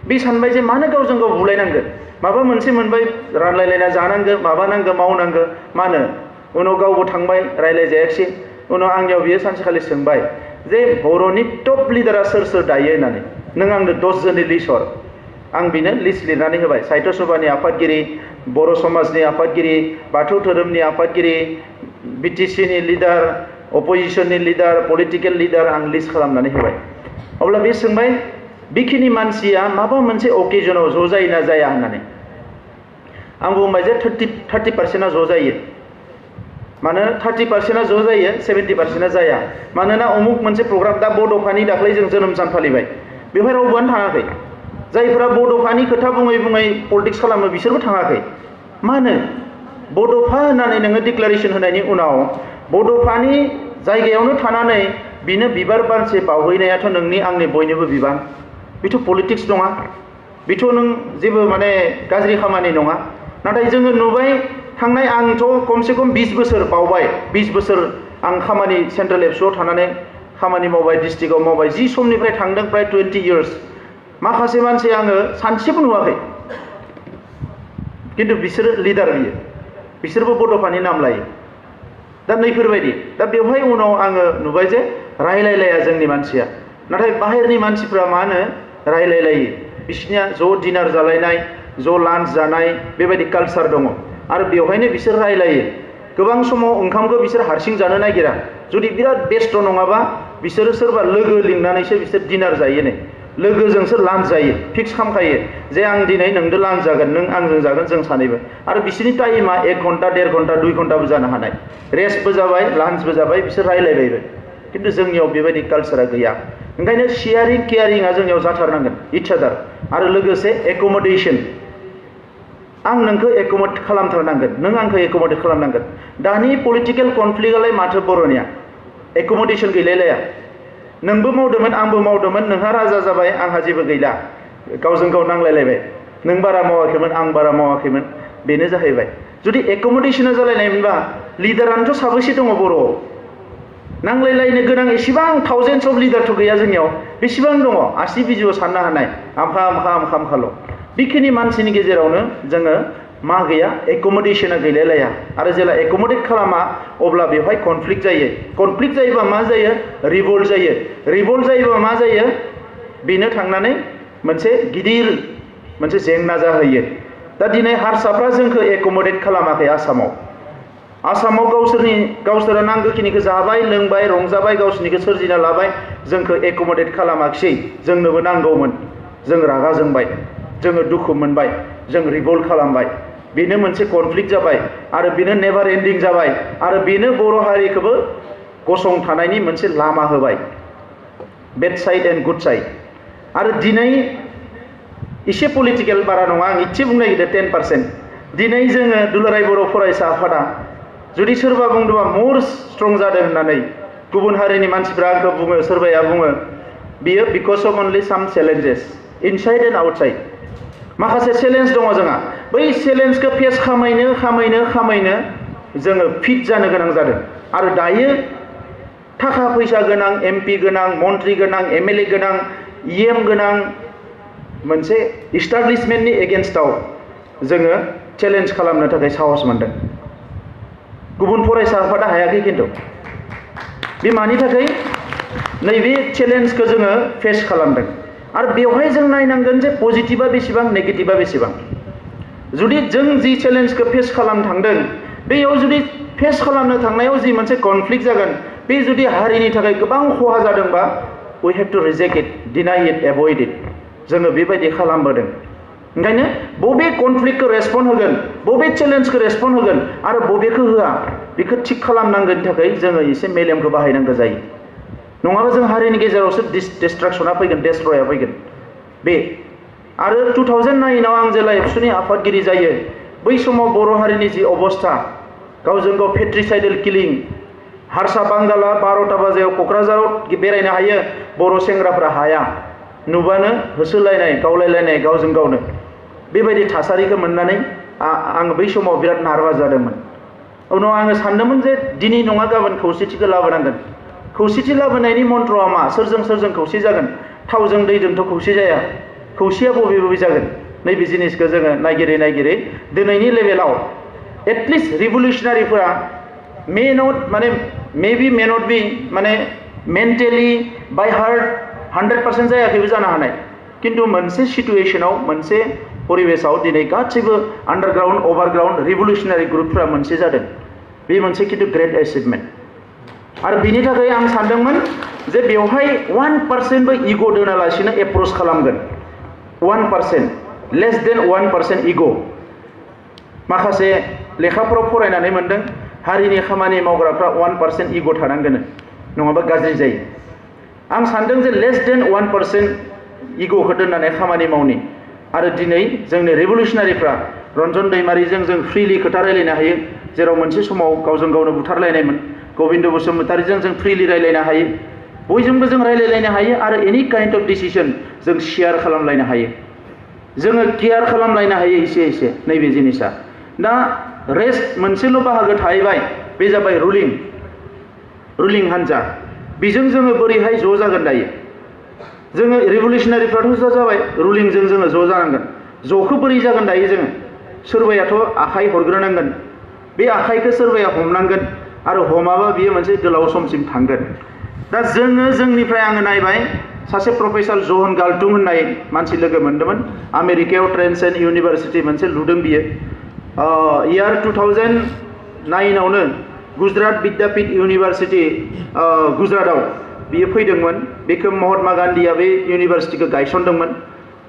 बे सानबाय जे मानो गावजों गाव बुलायनांगो माबा मोनसे मोनबाय रानलायलायना जानांगो माबानांगो मावनांगो मानो उनाव गावबो थांबाय रायलायजायाखिसै उनाव आंनियाव बियो सानसेखालि सोंबाय जे बर'नि टप लिडारा सोर सोर दायो होननानै नों आंनो 10 जननि लिस्ट हर आं बिनो लिस्ट लिरनानै होबाय साहित्य सभानि आफादगिरि बर' समाजनि आफादगिरि बाथौ धोरोमनि आफादगिरि बिटिसिनि लिडार अपोजिशननि लिडार पलिटिकेल लिडार आं लिस्ट खालामनानै होबाय अब्ला बे सोंबाय बेखिनि मानसिया माबा मोनसे अकेजनाव ज' जायो ना जाया होननानै आं बुंबाय जे 30% ज' जायो मानो 30% ज' जायो 70% जाया मानोना अमुक मोनसे प्रग्राम दा बड'फानि दाख्लै जों जोनोम सान फालिबाय बेवहाय रावबोआनो थाङाखै जायफोरा बड'फानि खोथा बुङै पलिटिक्स खालामो बिसोरबो थाङाखै मानो बड'फा होननानै नोङो डिक्लारेसन होनायनि उनाव बड'फानि जायगायावनो थानानै बिनो बिबार बारसे बावहैनायाथ' नोंनि आंनि बयनिबो बिबान बेथ' पलिटिक्स नङा बेथ' नों जेबो माने गाज्रि खामानि नङा नाथाय जोङो नुबाय थांनाय आंथ' खमसे खम 20 बोसोर बावबाय 20 बोसोर आं खामानि सेन्ट्रेल एबसुआव थानानै खामानि मावबाय डिस्ट्रिक्टआव मावबाय जि समनिफ्राय थांदों प्राय 20 इयार्स माखासे मानसि आङो सानसेबो नुवाखै किन्तु बिसोरो लिडार बियो बिसोरबो बड'फानि नाम लायो दा नैफोरबायदि दा बेवहाय उनाव आङो नुबाय जे रायलायलाया जोंनि मानसिया नाथाय बाहेरनि मानसिफ्रा मा होनो रायलायलायो बिसोरनिया ज' डिनार जालायनाय ज' लान्च जानाय बेबायदि कालचार दङ आरो बेवहायनो बिसोर रायलायो गोबां समाव ओंखामखौ बिसोर हारसिं जानो नागिरा जुदि बिराद बेस्थ' नङाबा बिसोरो सोरबा लोगो लिंनानैसो बिसोर डिनार जायो नै लोगोजोंसो लान्च जायो फिक्स खालामखायो जे आं दिनै नोंदो लान्च जागोन नों आंजों जागोन जों सानैबो आरो बिसोरनि टाइमा 1 घन्टा 1.5 घन्टा 2 घन्टाबो जानो हानाय रेस्टबो जाबाय लान्चबो जाबाय बिसोर रायलायबायबो किन्तु जोंनियाव बेबायदि कालचारा गैया ओंखायनो शेयारिं केयारिंआ जोंनियाव जाथारनांगोन इच आदार आरो लोगोसे एकमडेसन आं नोंखौ एकमडेट खालामथारनांगोन नों आंखौ एकमडेट खालामनांगोन दानि पलिटिकेल कनफ्लिक्टआलाय माथो बर'निया एकमडेसन गैलायलाया नोंबो मावदोंमोन आंबो मावदोंमोन नोंहा राजा जाबाय आंहा जेबो गैला गावजों गाव नांलायलायबाय नों बारा मावाखैमोन आं बारा मावाखैमोन बेनो जाहैबाय जुदि एकमडेसना जालायनायमोनबा लिडारानोथ' साबैसे दङ बर'आव नांलायलायनो गोनां एसेबां थाउजेन्डस अफ लिडारथ' गैया जोंनियाव बेसेबां दङ आसि बिजौआव साननो हानाय आमखाल' बेखिनि मानसिनि गेजेरावनो जोङो मा गैया एकमडेसना गैलायलाया आरो जेला एकमडेट खालामा अब्ला बेवहाय कनफ्लिक्ट जायोबा मा जायो रिभल्ट जायोबा मा जायो बेनो थांनानै मोनसे गिदिर मोनसे जेंना जाहैयो दा दिनै हारसाफ्रा जोंखौ एकमडेट खालामाखै आसामाव गावसोरा नांगौखिनिखौ जाबाय लोंबाय रंजाबाय गावसोरनिखौ सोरजिना लाबाय जोंखौ एकमडेट खालामाखिसै जोंनोबो नांगौमोन जों रागा जोंबाय जोङो दुखु मोनबाय जों रिभल्ट खालामबाय बेनो मोनसे कनफ्लिक्ट जाबाय आरो बेनो नेभार एन्डिं जाबाय आरो बेनो बर' हारिखौबो गसंथानायनि मोनसे लामा होबाय bed side and good side आरो दिनै एसे पलिटिकेल बारा नङा आं इसे बुंनो नागिरदों 10% दिनै जोङो दुलाराय बर' फरायसा आफादा जुदि सोरबा बुंदोंबा मर स्ट्रं जादों होननानै गुबुन हारिनि मानसिफ्रा आंखौ बुङो सोरबाया बुङो बियो बिकज अफ अनलि साम चेलेन्जेस इनसाइड एन्ड आउटसाइड माखासे चेलेन्ज दङ जोंहा बै चेलेन्जखौ फेस खामायनो जोङो फिट जानो गोनां जादों आरो दायो थाखा फैसा गोनां एमपि गोनां मन्त्रि गोनां एमएलए गोनां इएम गोनां मोनसे इस्टाब्लिशमेन्टनि एगेन्स्टआव जोङो चेलेन्ज खालामनो थाखाय साहस मोनदों गुबुन फरायसा आफादा हायाखै खिन्थु बे मानि थाखाय नैबे चेलेन्जखौ जोङो फेस खालामदों आरो बेवहाय जों नायनांगोन जे पजिटिभा बेसेबां नेगेटिभा बेसेबां जुदि जों जि चेलेन्जखौ फेस खालामनो थांदों बेयाव जुदि फेस खालामनो थांनायाव जि मोनसे कनफ्लिक्ट जागोन बे जुदि हारिनि थाखाय गोबां खहा जादोंबा we have to reject it deny it avoid it जोङो बेबायदि खालामबोदों ओंखायनो बबे कनफ्लिक्टखौ रेसपन्ड होगोन बबे चेलेन्जखौ रेसपन्ड होगोन आरो बबेखौ होआ बेखौ थिग खालामनांगोननि थाखाय जोङो एसे मेलेमखौ बाहायनांगौ जायो नङाबा जों हारिनि गेजेरावसो डिस्ट्राक्शना फैगोन डेस्ट्रया फैगोन बे आरो 2009 आव आं जेला एबसुनि आफादगिरि जायो बै समाव बर' हारिनि जि अबस्था गावजों गाव पेट्रिसाइडेल किलिं हारसा बांगाला 12टा बाजायाव क'क्राझाराव बेरायनो हायो बर' सेंग्राफ्रा हाया नुबानो होसोलायनाय गावलायलायनाय गावजों गावनो बेबायदि थासारिखौ मोननानै आं बै समाव बिराद नार्भास जादोंमोन उनाव आङो सानदोंमोन जे दिनै नङा गाबोन खौसेथिखौ लाबोनांगोन खौसेथि लाबोनायनि मन्त्रआ मा सोरजों खौसे जागोन थावजों दैजोंथ' खौसे जाया खौसेया बबे जागोन नैबे जिनिसखौ जोङो नागिरै दिनैनि लेभेलाव एटलिस्ट रिभलिउसनारिफोरा मे नट बी माने मेन्टेलि बाय हार्ट 100% जायाखैबो जानो हानाय किन्तु मोनसे सिटुएशनाव मोनसे परिबेसाव दिनै गासैबो आन्डारग्राउन्ड अभारग्राउन्ड रिभलिउसनारि ग्रुपफ्रा मोनसे जादों बे मोनसे किन्तु ग्रेट एचिभमेन्ट आरो बिनि थाखाय आं सानदोंमोन जे बेवहाय 1% बो इग' दोनालासिनो एप्रोच खालामगोन 1% लेस देन 1% इग' माखासे लेखाफोराव फरायनानै मोनदों हारिनि खामानि मावग्राफ्रा 1% इग' थानांगोन नङाबा गाज्रि जायो आं सानदों जे लेस देन 1% इग'खौ दोननानै खामानि मावनि आरो दिनै जोंनि रिभलिउसनारिफ्रा रन्जन दैमारिजों जों फ्रिलि खोथा रायलायनो हायो जेराव मोनसे समाव गावजों गावनो बुथारलायनायमोन गबिन्द बसुमतारीजों जों फ्रिलि रायलायनो हायो बयजोंबो जों रायलायलायनो हायो आरो एनि काइन्ड अफ डिसिसन जों शेयार खालामलायनो हायो जोङो केयार खालामलायनो हायो एसे नैबे जिनिसा दा रेस्ट मोनसेल' बाहागो थाहैबाय बे जाबाय रुलिं हान्जा बेजों जोङो बोरैहाय ज' जागोन दायो जोङो रिभलिउसनारिफ्राथ' ज' जाबाय रुलिंजों जोङो ज' जानांगोन ज'खौ बोरै जागोन दायो जोङो सोरबायाथ' आखाइ हरग्रोनांगोन बे आखाइखौ सोरबाया हमनांगोन आरो हमाबा बियो मोनसे गोलाव समसिम थांगोन दा जोंनिफ्राय आङो नायबाय सासे प्रफेसर जहन गाल्टुं होननाय मानसि लोगो मोन्दोंमोन आमेरिकायाव ट्रेन्सेन्ड इउनिभारसिटि मोनसे लुदों बियो इयार 2009आवनो गुजरात विद्यापीठ इउनिभारसिटि गुजरातआव बियो फैदोंमोन बेखौ महात्मा गान्धीया बे इउनिभारसिटिखौ गायसनदोंमोन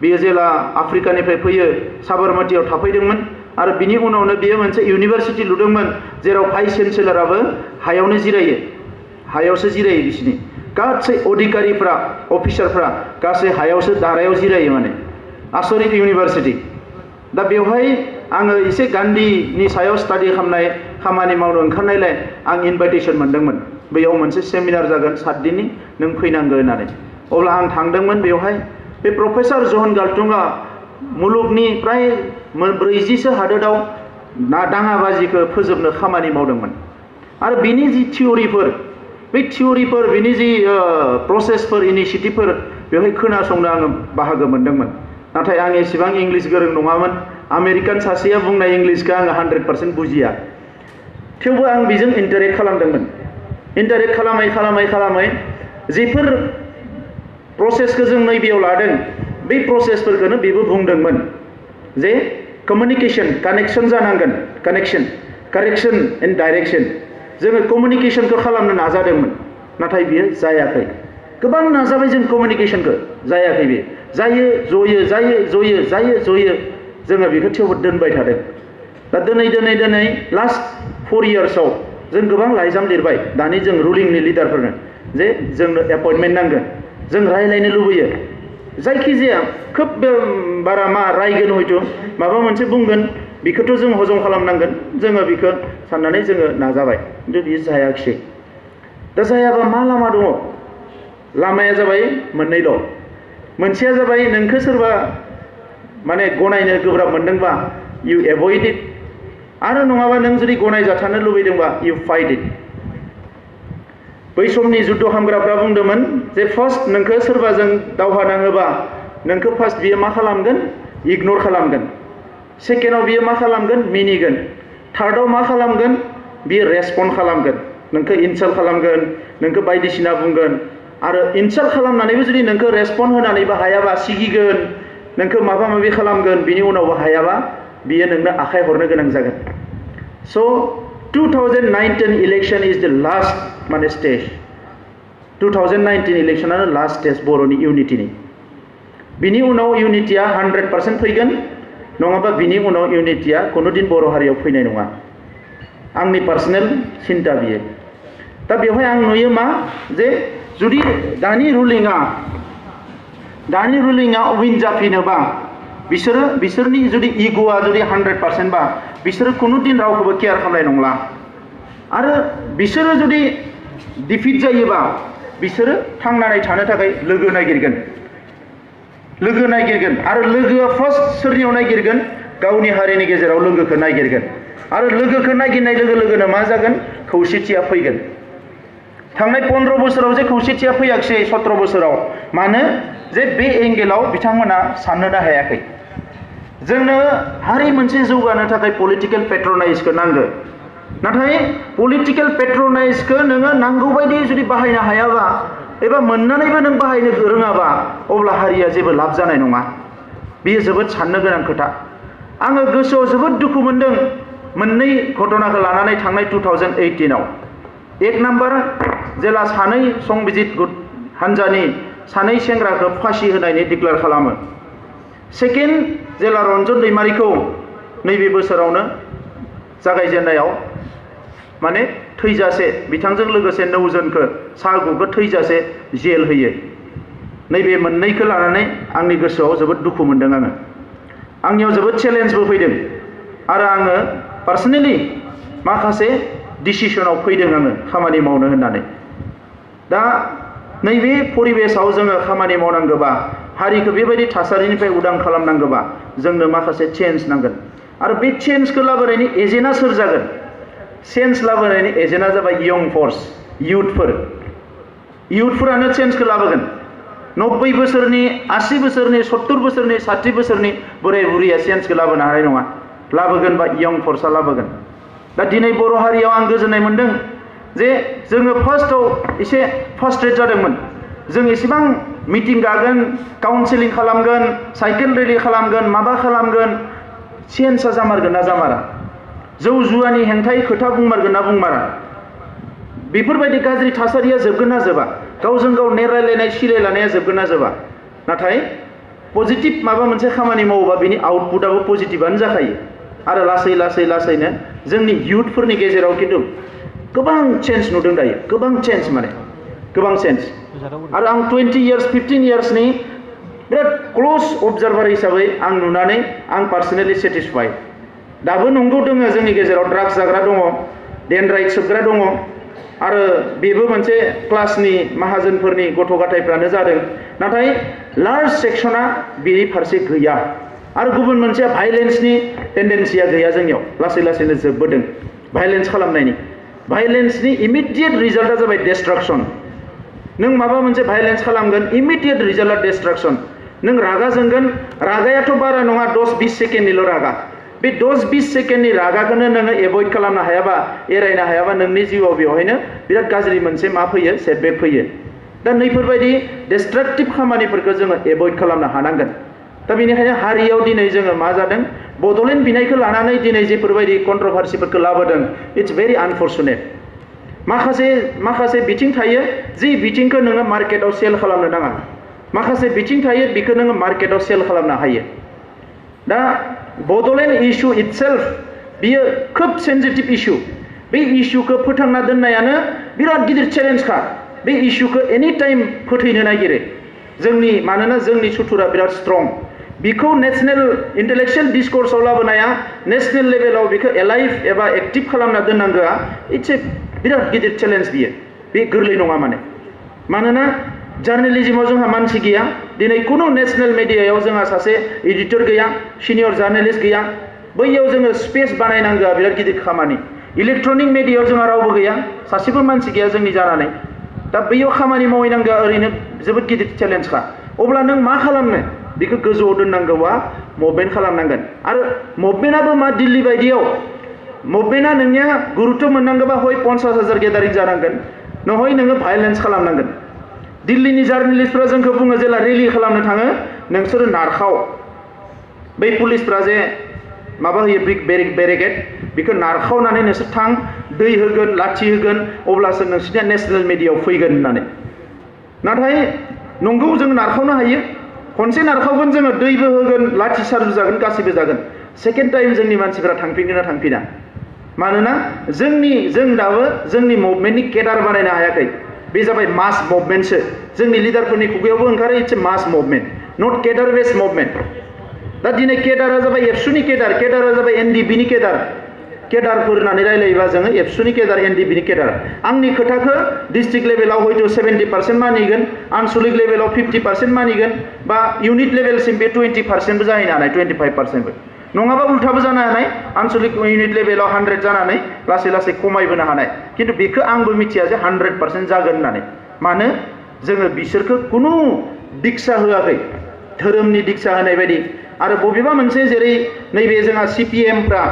बियो जेला आफ्रिकानिफ्राय फैयो साबरमतियाव थाफैदोंमन आरो बिनि उनावनो बियो मोनसे इउनिभारसिटि लुदोंमोन जेराव भाइस चेन्सेलराबो हायावनो जिरायो हायावसो जिरायो बिसिनि गासै अधिकारिफ्रा अफिसारफ्रा गासै हायावसो दारायाव जिरायो माने आसरित इउनिभारसिटि दा बेवहाय आङो एसे गान्धीनि सायाव स्टाडि खालामनाय खामानि मावनो ओंखारनायलाय आं इनभाइटेसन मोन्दोंमोन बैयाव मोनसे सेमिनार जागोन 7 दिननि नों फैनांगौ होननानै अब्ला आं थांदोंमोन बेवहाय बे प्रफेसर जहन गाल्टुंआ मुलुगनि प्राय 40सो हादोराव दाङाबाजिखौ फोजोबनो खामानि मावदोंमोन आरो बिनि जि थियरिफोर बै थियरिफोर बिनि जि प्रसेसफोर इनिसियेटिभफोर बेवहाय खोनासंनो आङो बाहागो मोन्दोंमोन नाथाय आं एसेबां इंलिश गोरों नङामोन आमेरिकान सासेया बुंनाय इंलिशखौ आङो 100% बुजिया थेवबो आं बेजों इन्टारेक्ट खालामदोंमोन इन्टारेक्ट खालामै जिफोर प्रसेसखौ जों नैबेयाव लादों बै प्रसेसफोरखौनो बेबो बुंदोंमोन जे कमिउनिकेशन कानेक्शन जानांगोन कारेक्शन एन्ड डाइरेक्शन जोङो कमिउनिकेशनखौ खालामनो नाजादोंमोन नाथाय बियो जायाखै गोबां नाजाबाय जों कमिउनिकेशनखौ जायाखै बे जायो जयो जोङो बेखौ थेवबो दोनबाय थादों दा दिनै लास्ट 4 इयार्सआव जों गोबां लाइजाम लिरबाय दानि जों रुलिंनि लिडारफोरनो जे जोंनो एपइन्टमेन्ट नांगोन जों रायलायनो लुबैयो जायखिजाया खोब बारा मा रायगोन हयथ' माबा मोनसे बुंगोन बेखौथ' जों हजम खालामनांगोन जोङो बेखौ साननानै जोङो नाजाबाय खिन्थु बियो जायाखिसै दा जायाबा मा लामा दङ लामाया जाबाय मोननैल' मोनसेया जाबाय नोंखौ सोरबा माने गनायनो गोब्राब मोनदोंबा इउ एभयड इट आरो नङाबा नों जुदि गनायजाथारनो लुबैदोंबा इउ फाइट इट बै समनि जुद्ध खालामग्राफ्रा बुंदोंमोन जे फार्स्ट नोंखौ सोरबाजों दावहा नाङोबा नोंखौ फार्स्ट बियो मा खालामगोन इगनर खालामगोन सेकेन्डआव बियो मा खालामगोन मिनिगोन थार्डआव मा खालामगोन बियो रेसपन्ड खालामगोन नोंखौ इनसाल्ट खालामगोन नोंखौ बायदिसिना बुंगोन आरो इनसाल्ट खालामनानैबो जुदि नोंखौ रेसपन्ड होनानैबो हायाबा सिगिगोन नोंखौ माबा माबि खालामगोन बिनि उनावबो हायाबा बियो नोंनो आखाइ हरनो गोनां जागोन स' 2019 इलेक्शन इज द लास्ट माने स्टेज 2019 इलेक्शनानो लास्ट स्टेज बर'नि इउनिटिनि बिनि उनाव इउनिटिया 100% फैगोन नङाबा बिनि उनाव इउनिटिया कुनु दिन बर' हारियाव फैनाय नङा आंनि पार्सनेल सिन्ता बियो दा बेवहाय आं नुयो मा जे जुदि दानि रुलिंआ विन जाफिनोबा बिसोरनि जुदि इग'आ जुदि 100% बा बिसोरो कुनु दिन रावखौबो केयार खालामनाय नंला आरो बिसोरो जुदि डिफिट जायोबा बिसोरो थांनानै थानो थाखाय लोगो नागिरगोन आरो लोगोआ फार्स्ट सोरनियाव नागिरगोन गावनि हारिनि गेजेराव लोगोखौ नागिरगोन आरो लोगोखौ नागिरनाय लोगो लोगोनो मा जागोन खौसेथिया फैगोन थांनाय 15 बोसोराव जे खौसेथिया फैयाखै 17 बोसोराव मानो जे बे एंगेलाव बिथांमोना साननोनो हायाखै जोंनो हारि मोनसे जौगानो थाखाय पलिटिकल पेट्रनाइजखौ नांगौ नाथाय पलिटिकल पेट्रनाइजखौ नोङो नांगौ बायदि जुदि बाहायनो हायाबा एबा मोननानैबो नों बाहायनो रोङाबा अब्ला हारिया जेबो लाब जानाय नङा बेयो जोबोद साननो गोनां खोथा आङो गोसोआव जोबोद दुखु मोनदों मोननै घटनाखौ लानानै थांनाय 2018 आव एक नाम्बार जेला सानै संबिजित हान्जानि सानै सेंग्राखौ फासि होनायनि डिक्लेयार खालामो सेकेन्ड जेला रन्जन दैमारिखौ नैबे बोसोरावनो जागायजेननायाव माने थैजासे बिथांजों लोगोसे 9 जनखौ सागुखौ थैजासे जेल होयो नैबे मोननैखौ लानानै आंनि गोसोआव जोबोद दुखु मोनदों आङो आंनियाव जोबोद चेलेन्जबो फैदों आरो आङो पार्सनेलि माखासे डिसिसनाव फैदों आङो खामानि मावनो होननानै दा नैबे परिबेसाव जोङो खामानि मावनांगौबा हारिखौ बेबायदि थासारिनिफ्राय उदां खालामनांगौबा जोंनो माखासे चेन्ज नांगोन आरो बे चेन्जखौ लाबोनायनि एजेन्डा सोर जागोन चेन्ज लाबोनायनि एजेन्डा जाबाय यंग फर्स इयुथफोरानो चेन्जखौ लाबोगोन 90 बोसोरनि 80 बोसोरनि 70 बोसोरनि 60 बोसोरनि बोराय बुरैया चेन्जखौ लाबोनो हानाय नङा लाबोगोन बा यंग फर्सआ लाबोगोन दा दिनै बर' हारियाव आं गोजोननाय मोनदों जे जोङो फार्स्टआव एसे फ्रास्ट्रेट जादोंमोन जों एसेबां मिटिं गागोन काउन्सिलिं खालामगोन साइकेल रेलि खालामगोन माबा खालामगोन चेन्जआ जामारगोन ना जामारा जौ जुवानि हेंथायै खोथा बुंमारगोन ना बुंमारा बेफोरबायदि गाज्रि थासारिया जोबगोन ना जोबा गावजों गाव नेरायलायनाय सिलायलायनाया जोबगोन ना जोबा नाथाय पजिटिभ माबा मोनसे खामानि मावोबा बिनि आउटपुटआबो पजिटिभआनो जाखायो आरो लासै लासै लासैनो जोंनि इयुथफोरनि गेजेराव खिन्थु गोबां चेन्ज नुदों दायो गोबां चेन्ज माने गोबां चेन्ज आरो आं 20 इयार्स 15 इयार्सनि बिराद क्लोज अबजार्भार हिसाबै आं नुनानै आं पार्सनेलि सेटिसफाइड दाबो नंगौ दङ जोंनि गेजेराव ड्राग्स जाग्रा दङ डेनड्राइट सोबग्रा दङ आरो बेबो मोनसे क्लासनि माहाजोनफोरनि गथ' गथायफ्रानो जादों नाथाय लार्ज सेक्सना बेनि फारसे गैया आरो गुबुन मोनसे भाइलेन्सनि टेन्डेन्सिया गैया जोंनियाव लासै लासैनो जोबबोदों भाइलेन्स खालामनायनि भाइलेन्सनि इमिडियेट रिजाल्टआ जाबाय डिस्ट्राक्शन नों माबा मोनसे भाइलेन्स खालामगोन इमिडियेट रिजाल्टआ डिस्ट्राक्शन नों रागा जोंगोन रागायाथ' बारा नङा 10-20 सेकेन्डनिल' रागा बे 10-20 सेकेन्डनि रागाखौनो नोङो एभयड खालामनो हायाबा एरायनो हायाबा नोंनि जिउआव बेवहायनो बिराद गाज्रि मोनसे मा फैयो सेटबेक फैयो दा नैफोरबायदि डिस्ट्राक्टिभ खामानिफोरखौ जोङो एभयड खालामनो हानांगोन दा बेनिखायनो हारियाव दिनै जोङो मा जादों बड'लेण्ड बिनायखौ लानानै दिनै जेफोरबायदि कन्ट्रभार्सिफोरखौ लाबोदों इट्स भेरि आनफर्चुनेट माखासे बिथिं थायो जि बिथिंखौ नोङो मार्केटआव सेल खालामनो नाङा माखासे बिथिं थायो बेखौ नोङो मार्केटआव सेल खालामनो हायो दा बड'लेण्ड इस्यु इटसेल्फ बियो खोब सेन्सिटिभ इस्यु बे इस्युखौ फोथांना दोननायानो बिराद गिदिर चेलेन्जखा बे इस्युखौ एनि टाइम फोथैनो नागिरो मानोना जोंनि सुथुरा बिराद स्ट्रं बिखौ नेशनेल इन्टेलेक्चुयेल डिस्कर्सआव लाबोनाया नेशनेल लेभेलाव बिखौ एलाइभ एबा एक्टिभ खालामना दोननांगौआ इट्स ए बिराद गिदिर चेलेन्ज बियो बे गोरलै नङा मानोना जार्नेलिज्मआव जोंहा मानसि गैया दिनै कुनु नेशनेल मिडियायाव जोंहा सासे एडिटर गैया सिनियर जार्नेलिस्ट गैया बैयाव जोङो स्पेस बानायनांगौआ बिराद गिदिर खामानि इलेक्ट्रनिक मिडियायाव जोंहा रावबो गैया सासेबो मानसि गैया जोंनि जानानै दा बैयाव खामानि मावहैनांगौआ ओरैनो जोबोद गिदिर चेलेन्जखा अब्ला नों मा खालामनो बेखौ गोजौआव दोननांगौआ मुभमेन्ट खालामनांगोन आरो मुभमेन्टआबो मा दिल्ली बायदियाव मुभमेन्टआ नोंनिया गुरुत्व मोननांगौबा हय 50,000 गेदारिं जानांगोन नहय नोङो भाइलेन्स खालामनांगोन दिल्लीनि जार्नेलिस्टफ्रा जोंखौ बुङो जेला रेलि खालामनो थाङो नोंसोरो नारखाव बै पुलिसफ्रा जे माबा होयो बेरिकेड बेखौ नारखावनानै नोंसोर थां दै होगोन लाथि होगोन अब्लासो नोंसोरनिया नेशनेल मिडियायाव फैगोन होननानै नाथाय नंगौ जों नारखावनो हायो खनसे नारखावगोन जोङो दैबो होगोन लाथि चार्ज जागोन गासिबो जागोन सेकेन्ड टाइम जोंनि मानसिफ्रा थांफिनगोन ना थांफिना मानोना जों दाबो जोंनि मुभमेन्टनि केडार बानायनो हायाखै बे जाबाय मास मुभमेन्टसो जोंनि लिडारफोरनि खुगायावबो ओंखारो इट्स ए मास मुभमेन्ट नट केडार बेस मुभमेन्ट दा दिनै केडारा जाबाय एबसुनि केडारा जाबाय एनडिबिनि केडारफोर होननानै रायलायोबा जोङो एबसुनि केडार एनडिबिनि केडार आंनि खोथाखौ डिस्ट्रिक्ट लेभेलाव हयथ' 70% मानिगोन आनसलिक लेभेलाव 50% मानिगोन बा इउनिट लेभेलसिम बे 20%बो जाहैनो हानाय 25%बो नङाबा उल्टाबो जानो हानाय आनसलिक इउनिट लेभेलाव 100 जानानै लासै लासै खमायबोनो हानाय खिन्थु बेखौ आंबो मिथिया जे 100% जागोन होननानै मानो जोङो बिसोरखौ खुनु दिक्षा होआखै धोरोमनि दिक्षा होनाय बायदि आरो बबेबा मोनसे जेरै नैबे जोंहा सिपिएमफ्रा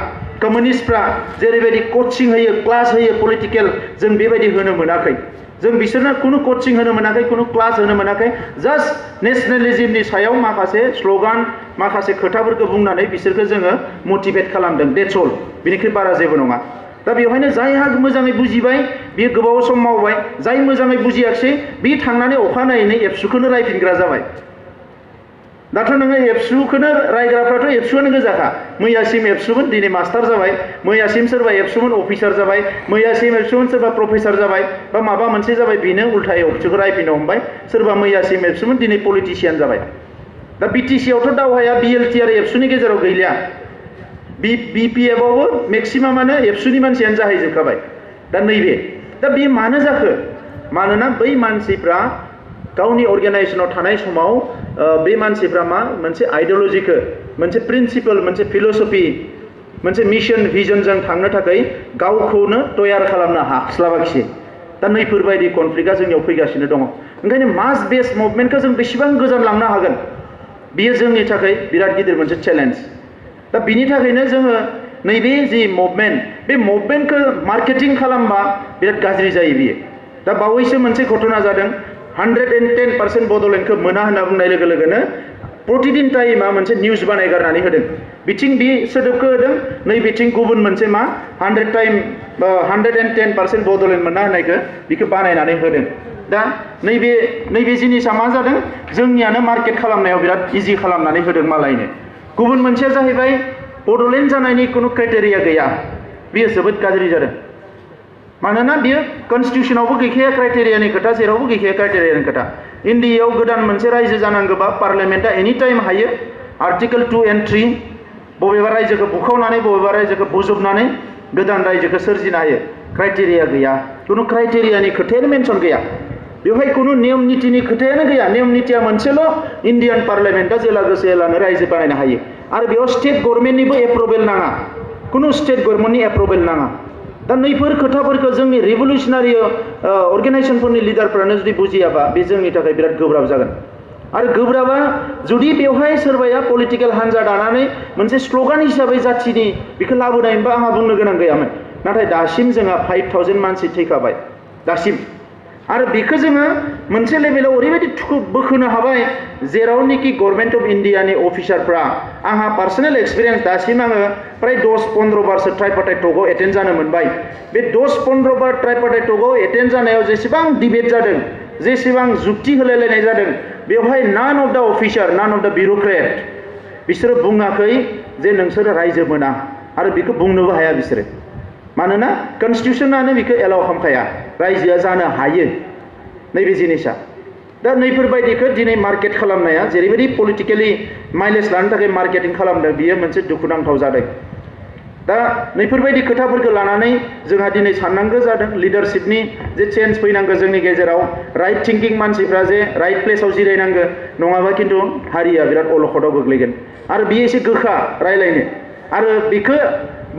कमिउनिस्टफ्रा जेरैबायदि कचिं होयो क्लास होयो पलिटिकेल जों बेबायदि होनो मोनाखै जों बिसोरनो कुनु कचिं होनो मोनाखै कुनु क्लास होनो मोनाखै जास्ट नेशनेलिज्मनि सायाव माखासे स्लोगान माखासे खोथाफोरखौ बुंनानै बिसोरखौ जोङो मटिभेट खालामदों डेट्स अल बिनिख्रुइ बारा जेबो नङा दा बेवहायनो जायहा मोजाङै बुजिबाय बियो गोबाव सम मावबाय जाय मोजाङै बुजियाखै बि थांनानै अखानायैनो एबसुखौनो रायफिनग्रा जाबाय दाथ' नोङो एबसुखौनो रायग्राफ्राथ' एबसुआनो गोजाखा मैयासिम एबसुमोन दिनै मास्टार जाबाय मैयासिम सोरबा एबसुमोन अफिसार जाबाय मैयासिम एबसुमोन सोरबा प्रफेसर जाबाय बा माबा मोनसे जाबाय बेनो उल्थायै एबसुखौ रायफिननो हमबाय सोरबा मैयासिम एबसुमोन दिनै पलिटिशियान जाबाय दा बिटिसि आवथ' दावहाया बिएलटि आरो एबसुनि गेजेराव गैलिया बिपिएफ आवबो मेक्सिमामानो एबसुनि मानसियानो जाहैजोबखाबाय दा नैबे दा बे मानो जाखो मानोना बै मानसिफ्रा गावनि अर्गेनाइजेशनाव थानाय समाव बे मानसिफ्रा मा मोनसे आइडियोलजिखौ मोनसे प्रिन्सिपल मोनसे फिलसफि मोनसे मिशन भिजनजों थांनो थाखाय गावखौनो तयार खालामनो हास्लाबाखिसै दा नैफोरबायदि कनफ्लिक्टआ जोंनियाव फैगासिनो दङ ओंखायनो मास बेस मुभमेन्टखौ जों बेसेबां गोजान लांनो हागोन बियो जोंनि थाखाय बिराद गिदिर मोनसे चेलेन्ज दा बिनि थाखायनो जोङो नैबे जि मुभमेन्ट बे मुभमेन्टखौ मार्केटिं खालामबा बिराद गाज्रि जायो बियो दा बावैसो मोनसे घटना जादों 110% बड'लेण्डखौ मोना होनना बुंनाय लोगो लोगोनो प्रतिदिन टाइमा मोनसे निउस बानायगारनानै होदों बिथिं बे सोदोबखौ होदों नै बिथिं गुबुन मोनसे मा 110% बड'लेण्ड मोना होननायखौ बेखौ बानायनानै होदों दा नैबे जिनिसा मा जादों जोंनियानो मार्केट खालामनायाव बिराद इजि खालामनानै होदों मालायनो गुबुन मोनसेया जाहैबाय बड'लेण्ड जानायनि कुनु क्राइटेरिया गैया बेयो जोबोद गाज्रि जादों मानोना बियो कन्स्टिटिउसनावबो गैखाया क्राइटेरियानि खोथा जेरावबो गैखाया क्राइटेरियानि खोथा इन्डियायाव गोदान मोनसे रायजो जानांगौबा पार्लियामेन्टआ एनि टाइम हायो आर्टिकल 2 and 3 बबेबा रायजोखौ बुखावनानै बबेबा रायजोखौ बुजोबनानै गोदान रायजोखौ सोरजिनो हायो क्राइटेरिया गैया कुनु क्राइटेरियानि खोथायानो मेनसन गैया बेवहाय कुनु नियम नीतिनि खोथायानो गैया नियम नीतिया मोनसेल' इन्डियान पार्लियामेन्टआ जेला गोसो एलानो रायजो बानायनो हायो आरो बेयाव स्टेट गभर्नमेन्टनिबो एप्रुभेल नाङा कुनु स्टेट गभर्नमेन्टनि एप्रुभेल नाङा दा नैफोर खोथाफोरखौ जोंनि रिभलिउसनारि अर्गेनाइजेशनफोरनि लिडारफोरानो जुदि बुजियाबा बे जोंनि थाखाय बिराद गोब्राब जागोन आरो गोब्राबा जुदि बेवहाय सोरबाया पलिटिकेल हान्जा दानानै मोनसे स्लोगान हिसाबै जाथिनि बेखौ लाबोनायमोनबा आंहा बुंनो गोनां गैयामोन नाथाय दासिम जोंहा 5000 मानसि थैखाबाय दासिम आरो बेखौ जोङो मोनसे लेभेलाव ओरैबायदि बोखोनो हाबाय जेरावनोखि गभर्नमेन्ट अफ इन्डियानि अफिसारफ्रा आंहा पार्सनेल एक्सपिरियेन्स दासिम आङो प्राय 10-15 बारसो ट्राइपार्टाइट टकआव एटेन्ड जानो मोनबाय बे 10-15 बार ट्राइपार्टाइट टकआव एटेन्ड जानायाव जेसेबां डिबेट जादों जेसेबां जुक्ति होलायलायनाय जादों बेवहाय नान अफ द अफिसार नान अफ द बिउरोक्रेट बिसोरो बुङाखै जे नोंसोरो रायजो मोना आरो बेखौ बुंनोबो हाया बिसोरो मानोना कन्स्टिटिउसनानो बेखौ एलाउ खालामखाया रायजोआ जानो हायो नैबे जिनिसा दा नैफोरबायदिखौ दिनै मार्केट खालामनाया जेरैबायदि पलिटिकेलि माइलेज लानो थाखाय मार्केटिं खालामदों बियो मोनसे दुखुनांथाव जादों दा नैफोरबायदि खोथाफोरखौ लानानै जोंहा दिनै साननांगौ जादों लिडारशिपनि जे चेन्ज फैनांगौ जोंनि गेजेराव राइट थिंकिं मानसिफ्रा जे राइट प्लेसाव जिरायनांगौ नङाबा खिन्थु हारिया बिराद अलखदाव गोग्लैगोन आरो बियो एसे गोखा रायलायनो आरो बेखौ